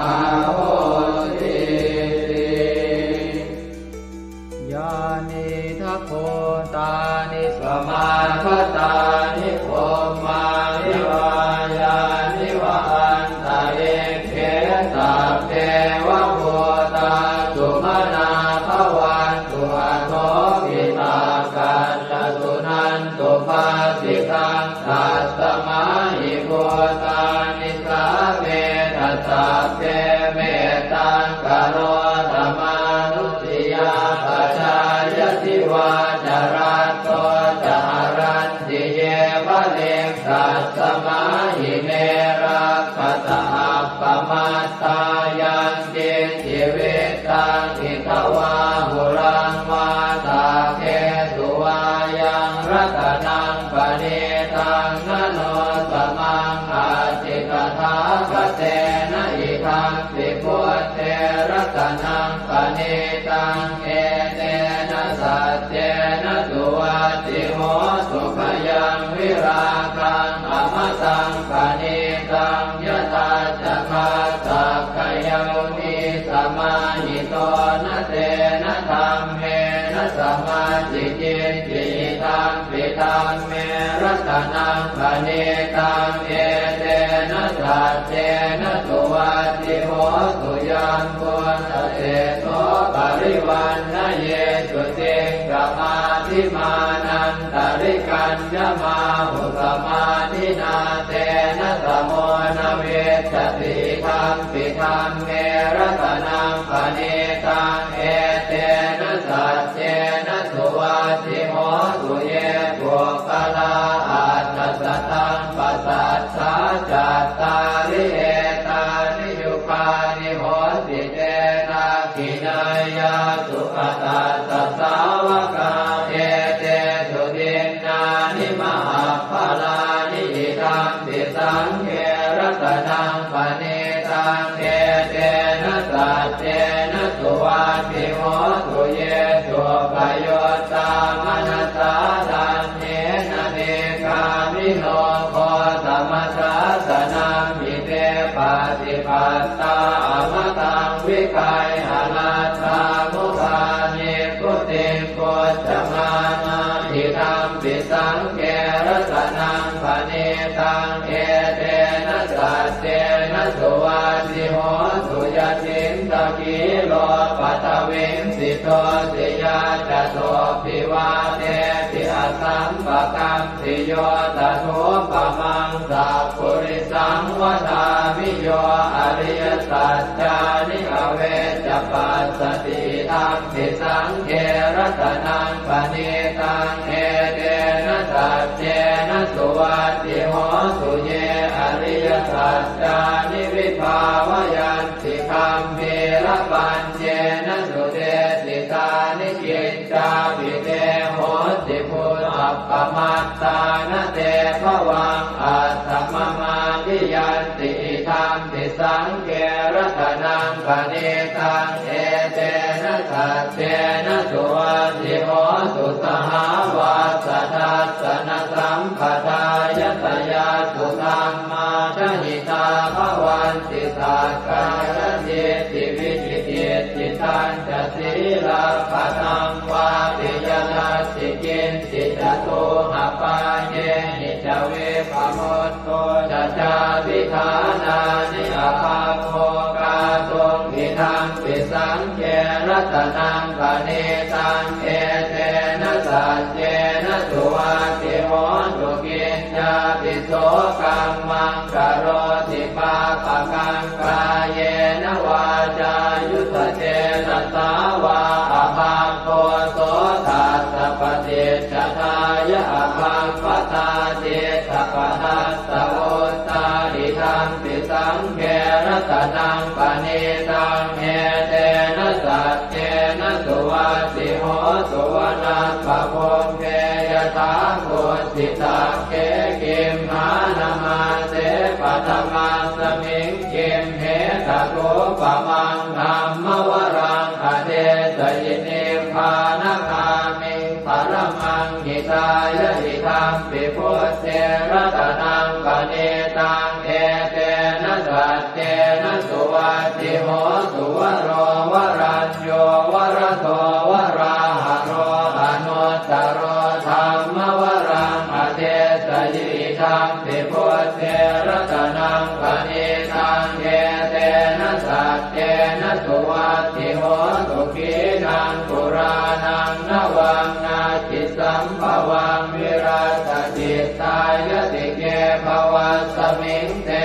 ahosīti. Yānīdha bhūtāni samāgatāni bhummāni vā yāni va anta Nisāmetha sabbe mettaṃ karotha mānusiyā pajāya divā ca ratto ca haranti yeva likkhasmā ime rakkhasa appamattā. Yaṅkiñci vittaṃ idha vā huraṃ vā saggesu vā yaṃ ratanaṃ paṇītaṃ na no samaṃ atthi tathāgatena idampi buddhe ratanaṃ paṇītaṃ etena saccena suvatthi hotu. Khayaṃ virāgaṃ amataṃ paṇītaṃ yadajjhagā sakyamunī samāhito na tena dhammena samatthi kiñci idampi dhamme ratanaṃ paṇītaṃ etena saccena suvatthi hotu. Yambuddhaseṭṭho parivaṇṇayī suciṃ samādhimānantarikaññamāhu samādhinā tena samo na vijjati idampi dhamme ratanaṃ paṇītaṃ etena saccena suvatthi hotu. Ye puggalā aṭṭha sataṃ pasaṭṭhā cattāri etāni yugāni honti te dakkhiṇeyyā sugatassa sāvakā etesu dinnāni mahapphalāni idampi saṅghe ratanaṃ paṇītaṃ etena saccena suvatthi hotu. Ye suppayuttā manasā daḷhena nikkāmino gotamasāsanamhi te pattipattā amataṃ vigayha laddhā mudhā nibbutiṃ bhuñjamānā idampi saṅghe ratanaṃ paṇītaṃ etena saccena suvatthi hotu. Yacittakhīlo paṭhaviṃ sito siyā catubbhi vātebhi asampakampiyo tathūpamaṃ sappurisaṃ vadāmi yo ariyasaccāni avecca passati idampi saṅghe ratanaṃ paṇītaṃ etena saccena suvatthi hotu. Ye ariyasaccāni vibhāvayanti gambhīrapaññena sudesitāni kiccāpi te honti appamattā na te bhavaṃ aṭṭhamamādiyanti idampi saṅghe ratanaṃ paṇītaṃ etena saccena suvatthi hotu. Sahāvassa dassanasampadāya tayassu dhammā jahitā bhavanti sakkāyadiṭṭhi vicikicchitañca sīlabbataṃ vāpi yadatthi kiñci catūhapāyehi ca vippamutto ca cābhiṭhānāni abhabbo kātuṃ idampi saṅghe ratanaṃ paṇītaṃ etena saccena suvatthi hotu. Kiñcāpi so kammaṃ karoti pāpakaṃ kāyena vācāyuda cetasā vā abhabbo so tassa paṭicchadāya abhabbatā cittapadassavutthā idampi saṅghe ratanaṃ paṇītaṃ etena saccena suvatthi hotu. Vanappagumbe yathā kussitagge gimhānamāse paṭhamasmiṃ gimhe tathūpamaṃ dhammavaraṃ adesayi nibbānagāmiṃ paramaṃ hitāya idampi buddhe ratanaṃ paṇītaṃ etena saccena suvatthi hotu. Varo varañño varado varāharo anuttaro dhammavaraṃ adesayi idampi buddhe ratanaṃ paṇītaṃ etena saccena suvatthi hotu. Khīṇaṃ purāṇaṃ navaṃ natthi sambhavaṃ virattacittāyatike bhavasmiṃ te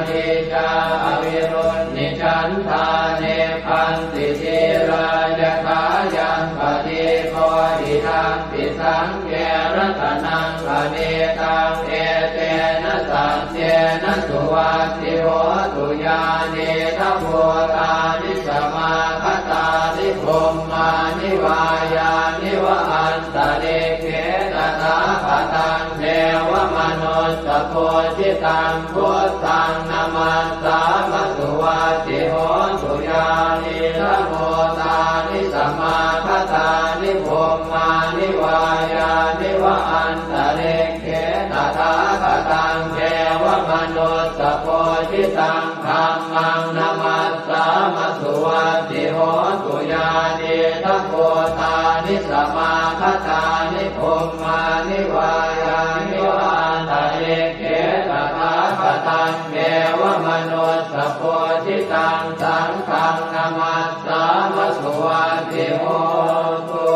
Nicā avirūḷhichandā nibbanti dhīrā yathāyaṃ padīpo idampi saṅghe ratanaṃ paṇītaṃ etena saccena suvatthi hotu. Yānīdha bhūtāni samāgatāni bhummāni vā yāni va antalikkhe tathāgataṃ devamanussapūjitaṃ buddhaṃ namassāma suvatthi hotu. Yānīdha bhūtāni samāgatāni bhummāni vā yāni va antalikkhe tathāgataṃ devamanussapūjitaṃ dhammaṃ namassāma suvatthi hotu. Yānīdha bhūtāni samāgatāni bhummāni vā yāni va antalikkhe tathāgataṃ devamanussapūjitaṃ saṅghaṃ namassāma suvatthi hotu.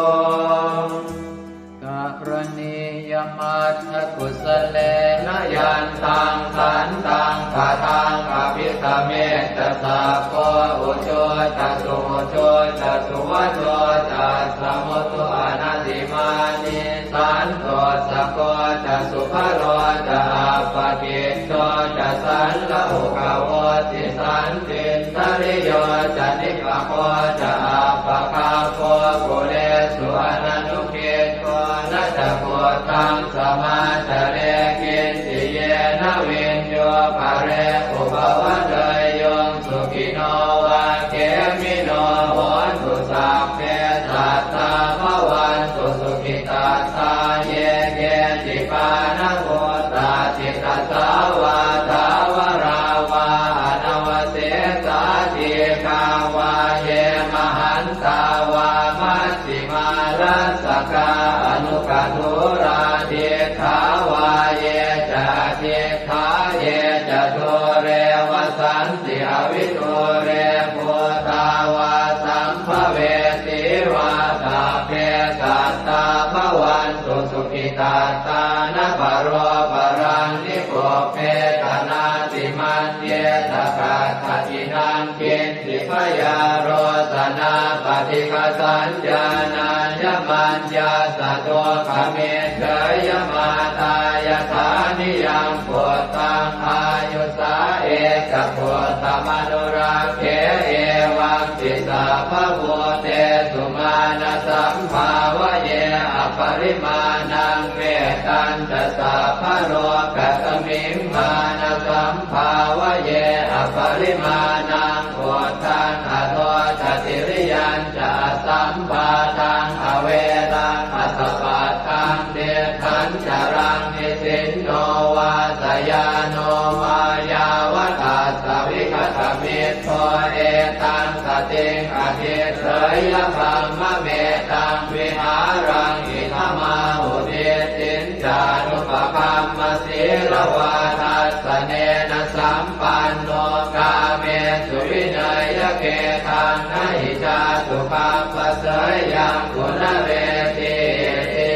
Karaṇīyamatthakusalena yantaṃ santaṃ padaṃ abhisamecca sakko ujū ca suhujū ca suvaco cassa mudu anatimānī santussako ca subharo ca appakicco ca sallahukavutti santindriyo ca nipako ca appagabbho kulesu ananu giddho. Na ca khuddaṃ samācare kiñci yena viññū pare upavadeyyuṃ. Sukhino vā khemino hontu sabbe sattā bhavantu sukhitattā. Ye keci pāṇabhūtatthi tasā vā thāvarā vā anavasesā dīghā vā ye mahantā vā maj jhimā rassakā aṇukathūlā diṭṭhā vā ye ca adiṭṭhā ye ca dūre vasanti avidūre bhūtā vā sambhavesī vā sabbe sattā bhavantu sukhitattā. Na paro paraṃ nikubbetha nātimaññetha katthaci naṃ kiñ ci byārosanā paṭighasaññā nāññamaññassa dukkhamiccheyya. Mātā yathā niyaṃ puttaṃ āyusā ekaputtamanurakkhe evampi sabbabhūtesu mānasambhāvaye aparimāṇaṃ. Mettañca sabbalokasmiṃ mānasambhāvaye aparimāṇaṃ uddhaṃ adho ca tiriyañca asambādhaṃ averaṃ asapattaṃ. Tiṭṭhañcaraṃ nisinno vā sayāno vā yāvatassa vigatamiddho etaṃ satiṃ adhiṭṭheyya brahmametaṃ vihāraṃ idhamāhu. Diṭṭhiñ ca anupagamma sīlavā dassanena sampanno kāmesu vineyya gedhaṃ na hi jātu gabbhaseyyaṃ punaretīti.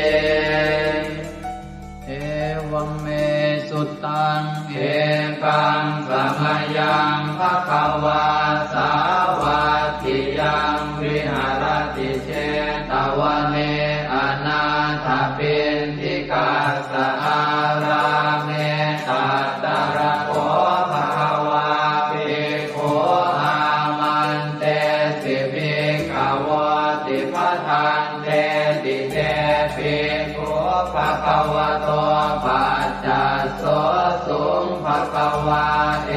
Evaṃ me sutaṃ. Ekaṃ samayaṃ bhagavā sāvatthiyaṃ viharati jetavane anāthapiṇḍikassa ārāme. Tatra kho bhagavā bhikkhū āmantesi bhikkhavoti. Bhadanteti te bhikkhū bhagavato paccassosuṃ. Bhagavā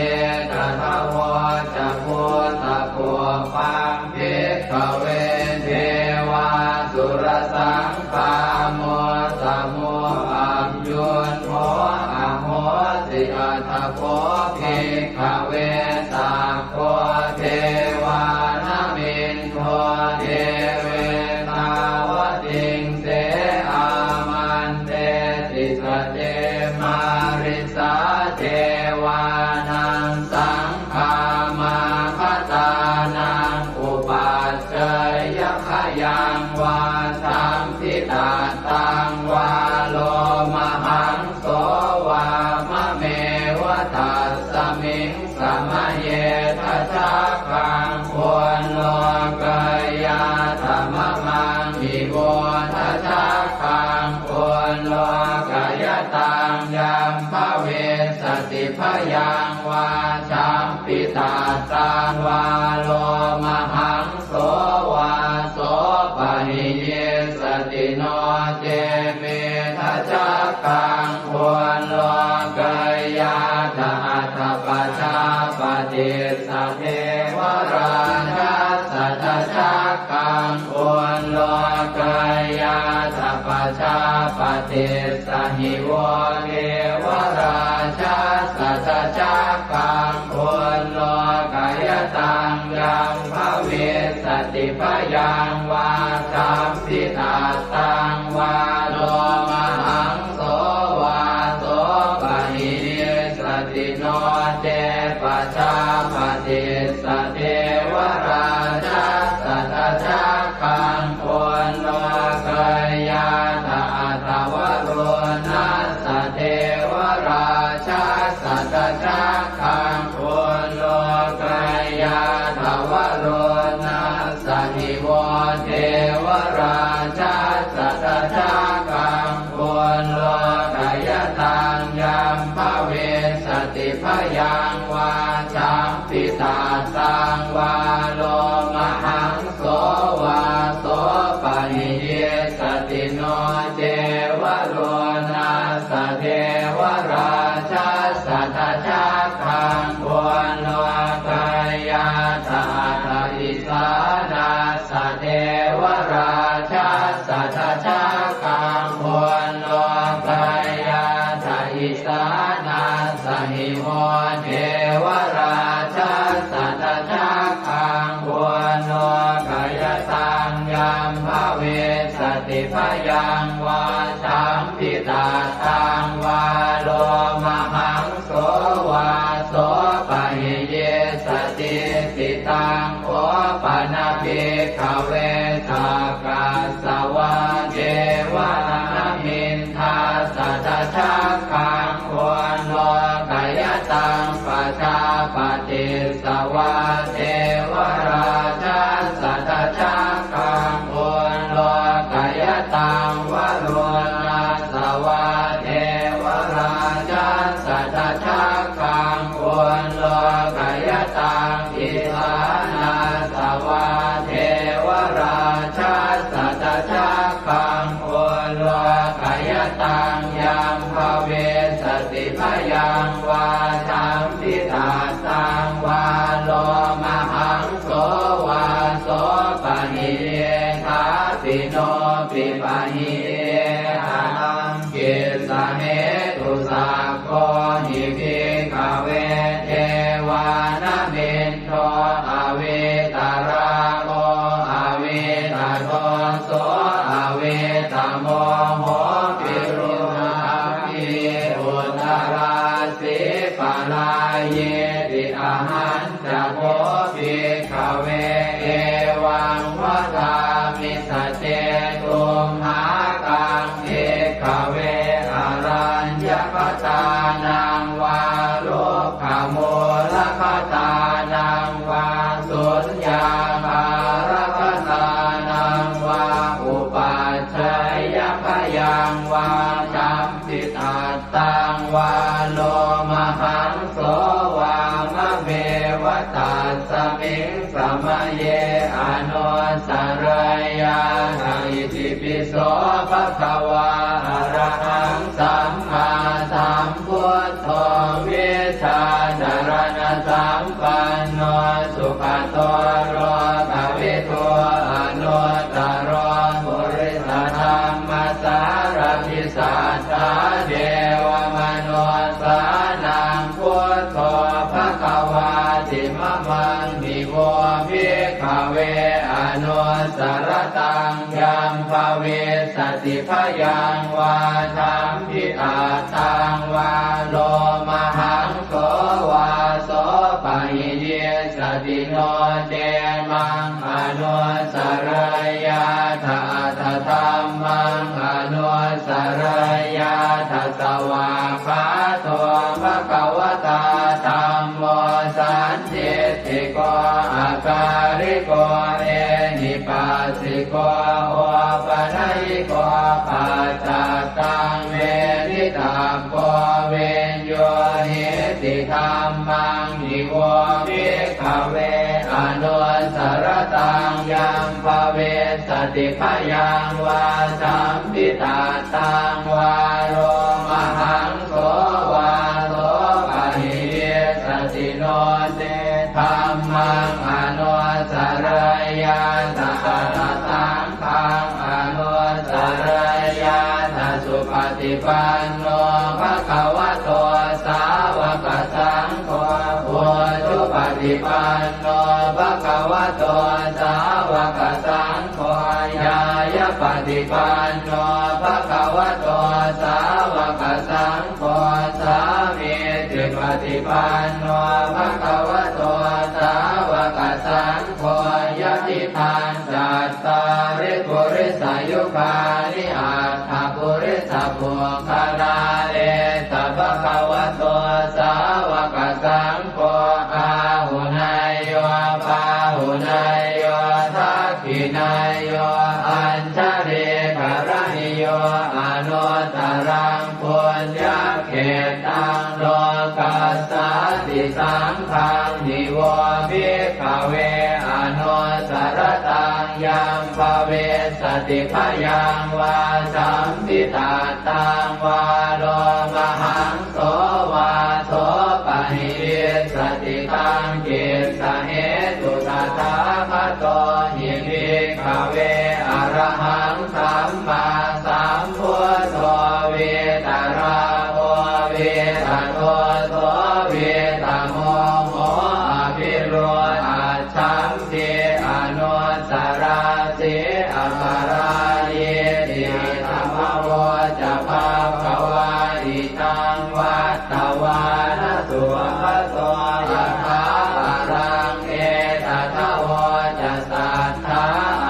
etadavoca. Bhūtapubbaṃ bhikkhave devāsurasaṅ gāmo samo aññuñho ahosi. Atha kho bhikkhave sakko devānamindo devetāvatiṃse āmantesi. Sace mārisā devānaṃ saṅ gāmāgatānaṃ upaccayya khayaṃ vā sambhitattaṃ vā lomahaṃso vā mameva tassa Miṃ samaye dajaggaṃ ullokayātha mamaṃ ivo dajaggaṃ ullokayataṃ yaṃ bhavissati bhayaṃ vā champittattaṃ vā lomahaṃso vā sopahiyissati no ce me dajaggaṃ ullokayātha atha pajāpatissa devarājassa dajaggaṃ ullokayātha pajāpatissa hi vo devarājassa dajaggaṃ ullokayataṃ yaṃ bhavissati bhayaṃ vā champittattaṃ vā lomahaṃso vā sopahiyissati no ce pajāpatissa devarājassa dajaggaṃ ullokayātha atha varuṇassa devarājassa dajaggaṃ ullokayātha varuṇassa hi vo devarājassa dajaggaṃ ullokayataṃ yaṃ bhavissati bhayaṃ vā champittattaṃ vā lomahaṃso vā sopahiyissati no ce varuṇassa devarājassa dajaggaṃ ullokayātha atha isānassa devarājassa dajaggaṃ ullokayātha isānassa hi vo devarājassa dajaggaṃ ullokayataṃ yaṃ bhavissati bhayaṃ vā champittattaṃ vā lomahaṃso vā sopahiyissati. Taṃ kho pana bhikkhave sakkas savā devanāmiṃ dassa dajaggaṃ ullokayataṃ pajāpatissa vā devarājassa dajaggaṃ ullokayataṃ varuṇassa vā devarājassa dajaggaṃ ullokayataṃ isānassa vā devarājassa dajaggaṃ ullokayataṃ yaṃ bhavissati bhayaṃ vā champittattaṃ vā lomahaṃso vā sopahiyye thāpi no pipahiye ataṃ kissa hetu. Sakko hi bhikkhave devānamindo avītarāgo avītadoso avītamoho virūḷhakī uttarāsī parāyīti. Ahañ ca kho bhikkhave evaṃ vadāmi: sace tumhākaṃ bhikkhave araññakatānaṃ vā rukkhamūlakatānaṃ vā suññāgārakatānaṃ vā upajjhāyabhayaṃ vā champittattaṃ vā lomahaṃso vā mameva tasmiṃ samaye anussarayyātha. Itipi so bhagavā arahaṃ sammāsambuddho vijjācaraṇasampanno sugato lokavidū anuttaro purisadammasārathi satthā devamanussānaṃ buddho bhagavāti. Mamaṃ hi vo bhikkhave anussarattaṃ yaṃ bhavissati bhayaṃ vā champittattaṃ vā lomahaṃso vā sopahiyissati no ce maṃ anussarayyātha atha dhammaṃ anussarayyātha. Svākkhāto bhagavatā dham sandiṭṭhiko akāliko ehipassiko opanayiko paccattaṃ veditabbo viññūhīti. Dhammaṃ hi vo bhikkhave anussaratāṃ yaṃ bhavissati bhayaṃ vā sampittattaṃ vā lomahaṃso vā so pahīyissati no ce dhammaṃ anussarayyātha atha saṅghaṃ anussarayyātha. Supaṭipanno bhagavato sāvakasaṅgho, ujupaṭipanno bhagavato sāvakasaṅgho, ñāyapaṭipanno bhagavato sāvakasaṅgho, sāmīcipaṭipanno bhagavato sāvakasaṅgho, yadidaṃ cattāri purisayugāni aṭṭha purisapuggalā, esa bhagavato sāvakasaṅgho āhuneyyo pāhuneyyo dakkhiṇeyyo añjalikaraṇīyo anuttaraṃ puññakkhettaṃ lokassāti. Saṅghaṃ hi vo bhikkhave anussaratāṃ yaṃ bhavissati bhayaṃ vā sampittattaṃ vā lomahaṃso vā so pahīyissati. Taṃ kissa hetu tathāgato hi bhikkhave arahaṃ sammāsambuddho vītarāgo vītadoso vītamoho abhiruḷhaccham ti anussarāsi aparājīti. Idamavoca bhagavā. Idaṃ vattavāna sugato yathābalaṃ etadavoca satthā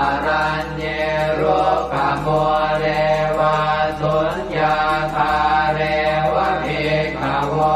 araññe rukkhamūle vā suññāgāre va bhikkhavo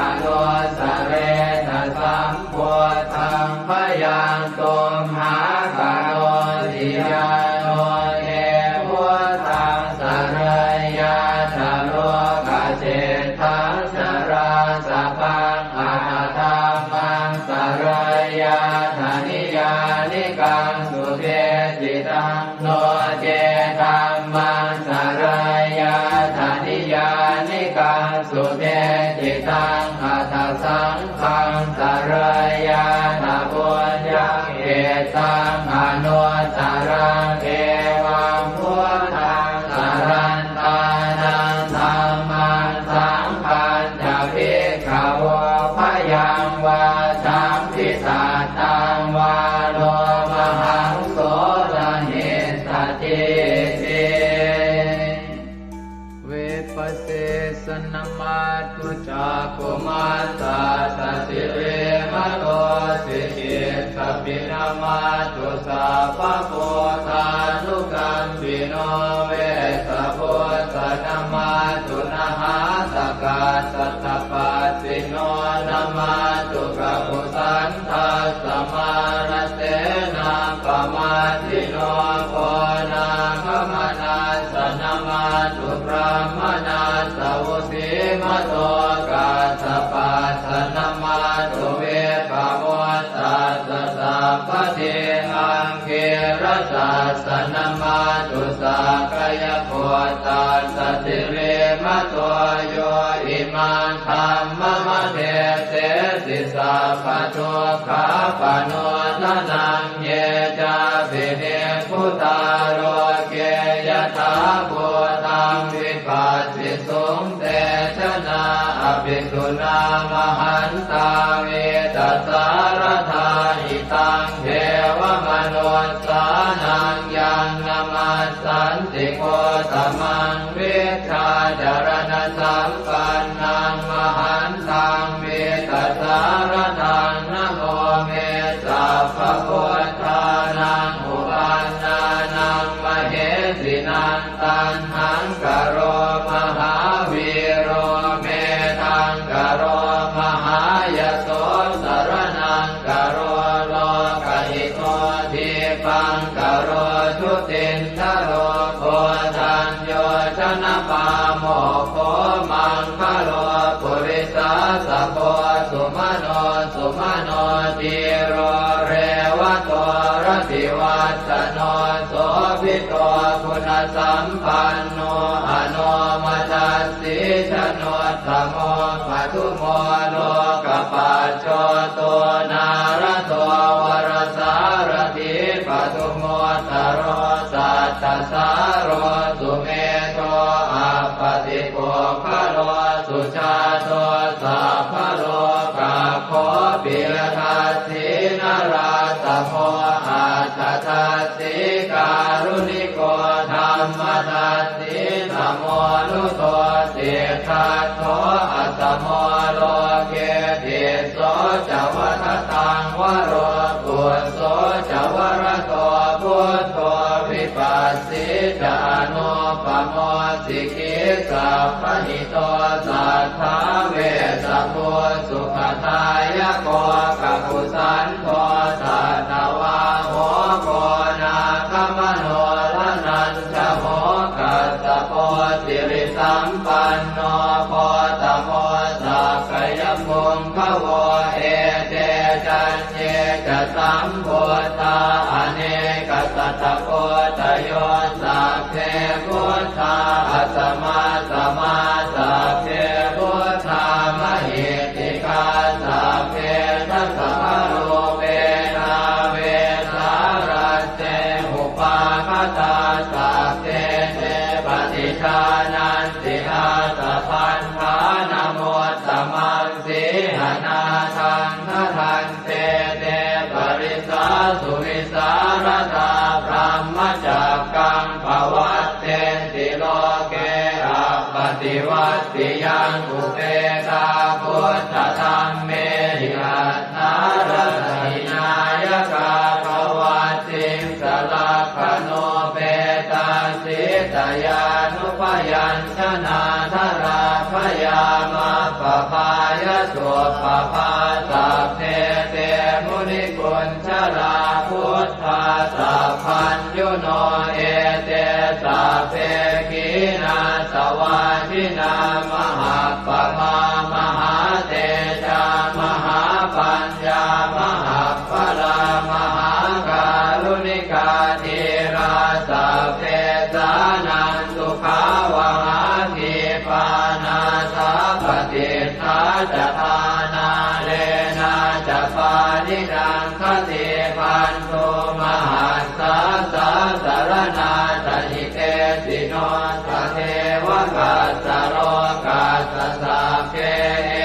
anussaretha sam buddhaṃ bhayaṃ tumhākarosi. Yāno te buddhaṃ sarayyātha lokaseṭṭhaṃ narāsabhaṃ atha dhammaṃ sarayyātha niyyānikaṃ sudesitaṃ, no ce dhammaṃ sarayyātha niyyānikaṃ sudesitaṃ, atha saṅghaṃ sarayyātha puññakkhettaṃ anuttaraṃ. Evaṃ buddhaṃ sarantānaṃ dhammaṃ saṅghañca bhikkhavo bhayaṃ vā sampittattaṃ vā lomahaṃso na hessatīti. Vipassissa namatthu cakkhumantassa sirīmato, sikhissapi namatthu sabbabuddhānukampino, vessabhussa namatthu nhātakassa tapassino, namatthu kakusandhassa mārasenappamaddino, konāgamanassa namatthu brāhmaṇassa vusīmato, kassapassa namatthu vippamuttassa sabbadhi, aṅgīrasassa namatthu sakyaputtassa sirīmato, yo imaṃ dhammamādesesi sabbadukkhāpanūdanaṃ. Ye cāpi nibbu tā loke yathābhūtaṃ vipassisuṃ, te janā apisuṇā mahantā vītasāradā. Hitaṃ devamanussānaṃ yaṃ namassanti Gotamaṃ, vijjācaraṇasampannaṃ mahantaṃ vītasāradaṃ. Namo me sabbabuddhānaṃ uppannānaṃ mahesinaṃ, taṇhaṅkaro mahāvīro medhaṅkaro mahāyaso, sumano dhīro revato rativassano sobhito guṇasampanno anomadassī januttamo padumo lokapajjoto nārado varasārathī padumu ttaro sattasāro sumedho appatipuggalo sujāto sabbalokaggo piyadassī narāsamo atthadassī kāruṇiko dhammadassī tamonudo siddhattho asamo loke tisso ca vadataṃ varo phusso ca varado buddho vipassī ca anūpamo sikhī sabbahito satthā vessabhū sukhadāyako kakusandho satthavāho koṇāgamano dhananjavo kassapo sirisampanno gotamo sakyapuṅgavo ete caññe ca sambuddhā anekasatakoṭayo sabbe buddhā asamasamā sabbe buddhā mahiddhikā sabbe dasabalūpena vesāraje upāgatā sabbe te paṭijānanti ātappamāṇamuttamaṃ sīhanāthaṃ bhaddante te parisāsu vivhāratā brahmacakkaṃ pavattenti loke appaṭivattiyaṃ upetā buddhadhammehi atthāratahināyakā pavatthiṃsa lakkhaṇupetā sītyānubyañjanādharā bhayamappaphāya suppabhā sabbe te munikuñjarā buddhā sabbaññuno ete sabbe khīṇāsavā jinā mahappamā mahātejā mahāpaññā mahappalā mahākāruṇikā dhīrā sabbesānaṃ sukhāvahā khīpā nāthapaṭiṭṭhā ca dhānāḷena ca pāṇinaṃ khatībhantū mahassā sāsaraṇā ca hitesino tatheva kassa lokassa sabbe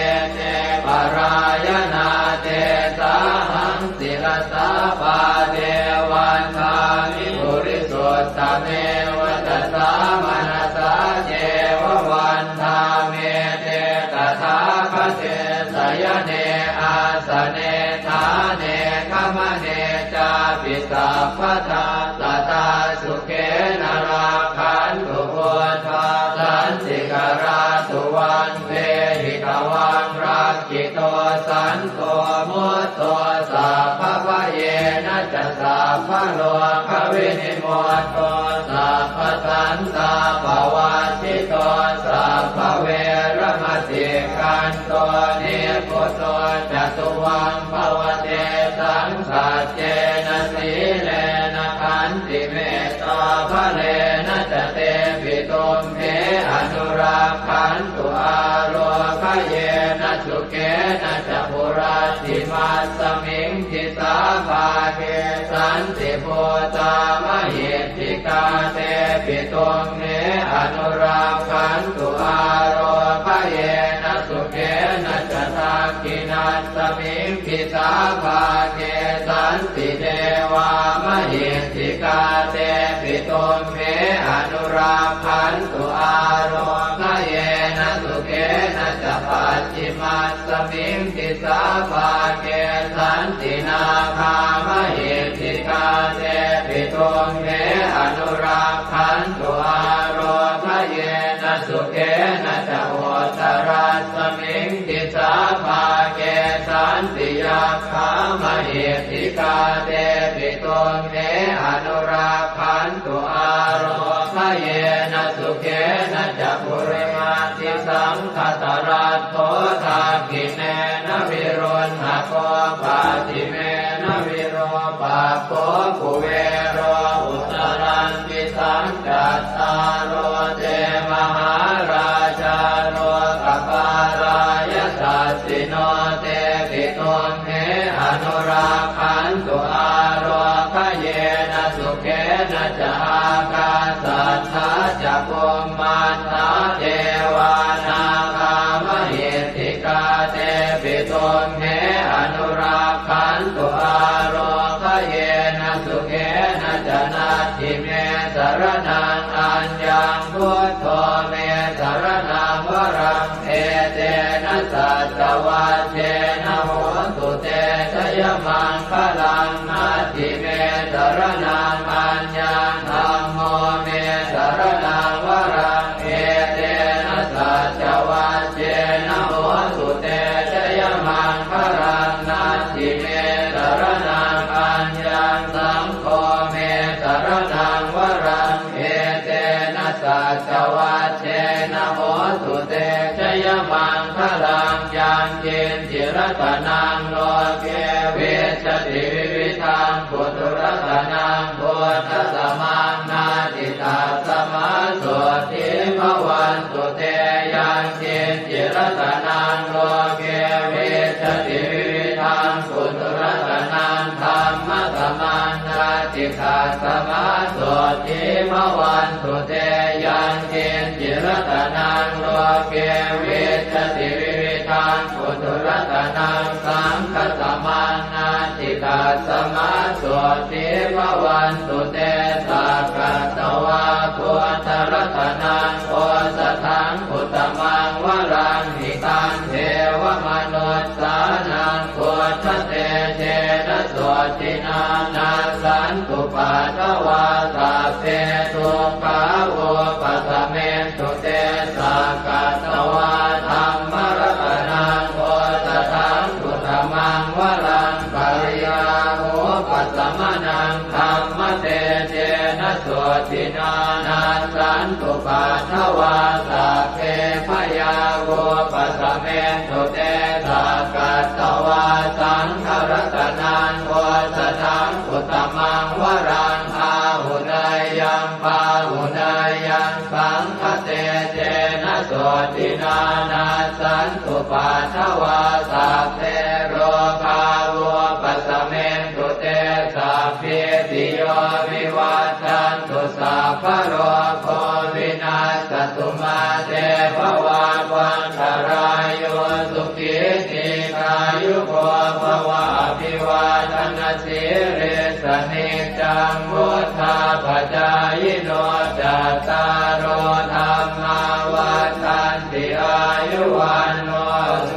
ete parāyanā tesāhaṃ sirasā pāde vandāmi purisuttame vacasā manasā ceva vandāmete tathāgate sayane āsane ṭhāne gamane cāpi sabbadā sadā sukhena rakkhantu buddhā santikarā tuvaṃ dehi tvaṃ rakkhito santo mutto sabbabhayena ca sabbarogavinimutto sabbasantāpavajjito sabbaveramatikkanto nibbuto ca tuvaṃ bhava tesaṃ saccena sīlena khantimettābalena ca tepi tumhe anurakkhantu ārogyena sukhena ca hurattimasmiṃ disābhāge santibhūtā mahiddhikā tepi tumhe anurakkhantu ārogyena sukhena ca dakkhiṇasmiṃ disābhāge santidevā mahiddhikā tepi tumhe anurakkhantu ārogyena sukhena ca pacchimasmiṃ disābhāge santi nāgā mahiddhikā tepi tumhe anurakkhantu ārogyena sukhena ca uttarasmiṃ disābhāge santi yakkhā mahiddhikā tepi tumhe anurakkhantu ārogyena yena sukhena ca purimaṃ disaṃ dhataraṭṭho dakkhiṇena viruḷhako pacchimena virūpakkho kuvero uttaraṃ disaṃ. Cattāro te mahārājā lokapālā yasassino tepi tumhe anurakkhantu ālokayena sukhena ca. Ākāsaṭṭhā ca bhummaṭṭhā devā nāgā mahiddhikā tepi tumhe anurakkhantu ālokayena sukhena ca. Natthi me saraṇaṃ aññaṃ, buddho me saraṇaṃ varaṃ, etena saccavajjena hotu te jayamaṅgalaṃ. Natthi me saraṇaṃ aññaṃ, dhammo me saraṇaṃ varaṃ, etena saccavajjena hotu te jayamaṅgalaṃ. Natthi me saraṇaṃ aññaṃ, saṅgho me saraṇaṃ varaṃ, etena saccavajjena hotu te jayamaṅgalaṃ. Yaṅkiñci ratanaṃ loke vijjati vividhaṃ puthu, ratanaṃ buddhasamaṃ natthi, tasmā sotthī bhavantu te. Yaṅkiñci ratanaṃ loke vijjati vividhaṃ puthu, ratanaṃ dhammasamaṃ natthi, tasmā sotthī bhavantu te. Yaṅkiñci ratanaṃ loke vijjati vividhaṃ puthu, ratanaṃ saṅghasamaṃ natthi, tasmā sotthī bhavantu te. Sakkatvā buddharatanaṃ osathaṃ uttamaṃ varaṃ, hitaṃ devamanussānaṃ buddhatejena sotthinā, nassantupaddavā sabbe dukkhā vūpasamentu te. Sakkatvā dhammaratanaṃ osathaṃ uttamaṃ varaṃ, pariḷāhūpasamanaṃ dhammatejena sotthinā, nassantupaddavā sabbe bhayā vūpasamentu te. Sakkatvā saṅgharatanaṃ osathaṃ uttamaṃ varaṃ, āhuneyyaṃ pāhuneyyaṃ saṅghatejena sotthinā, nassantupaddavā sabbe rogā vūpasamentu te. Sabbītiyo vivajjantu, sabbarogo vinassatu, mā te bhavatvantarāyo, sukhī dīghāyuko bhava. Abhivādanasīlissa niccaṃ vuḍḍhāpacāyino, cattāro dhammā vaḍḍhanti, āyu vaṇṇo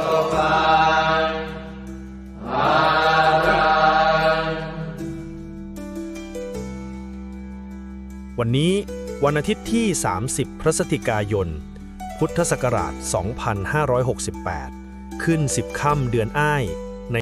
sukhaṃ balaṃ. วันนี้วันอาทิตย์ที่ สามสิบ พฤศจิกายน พุทธศักราช สองพันห้าร้อยหกสิบแปด ขึ้น สิบ ค่ำเดือนอ้าย ใน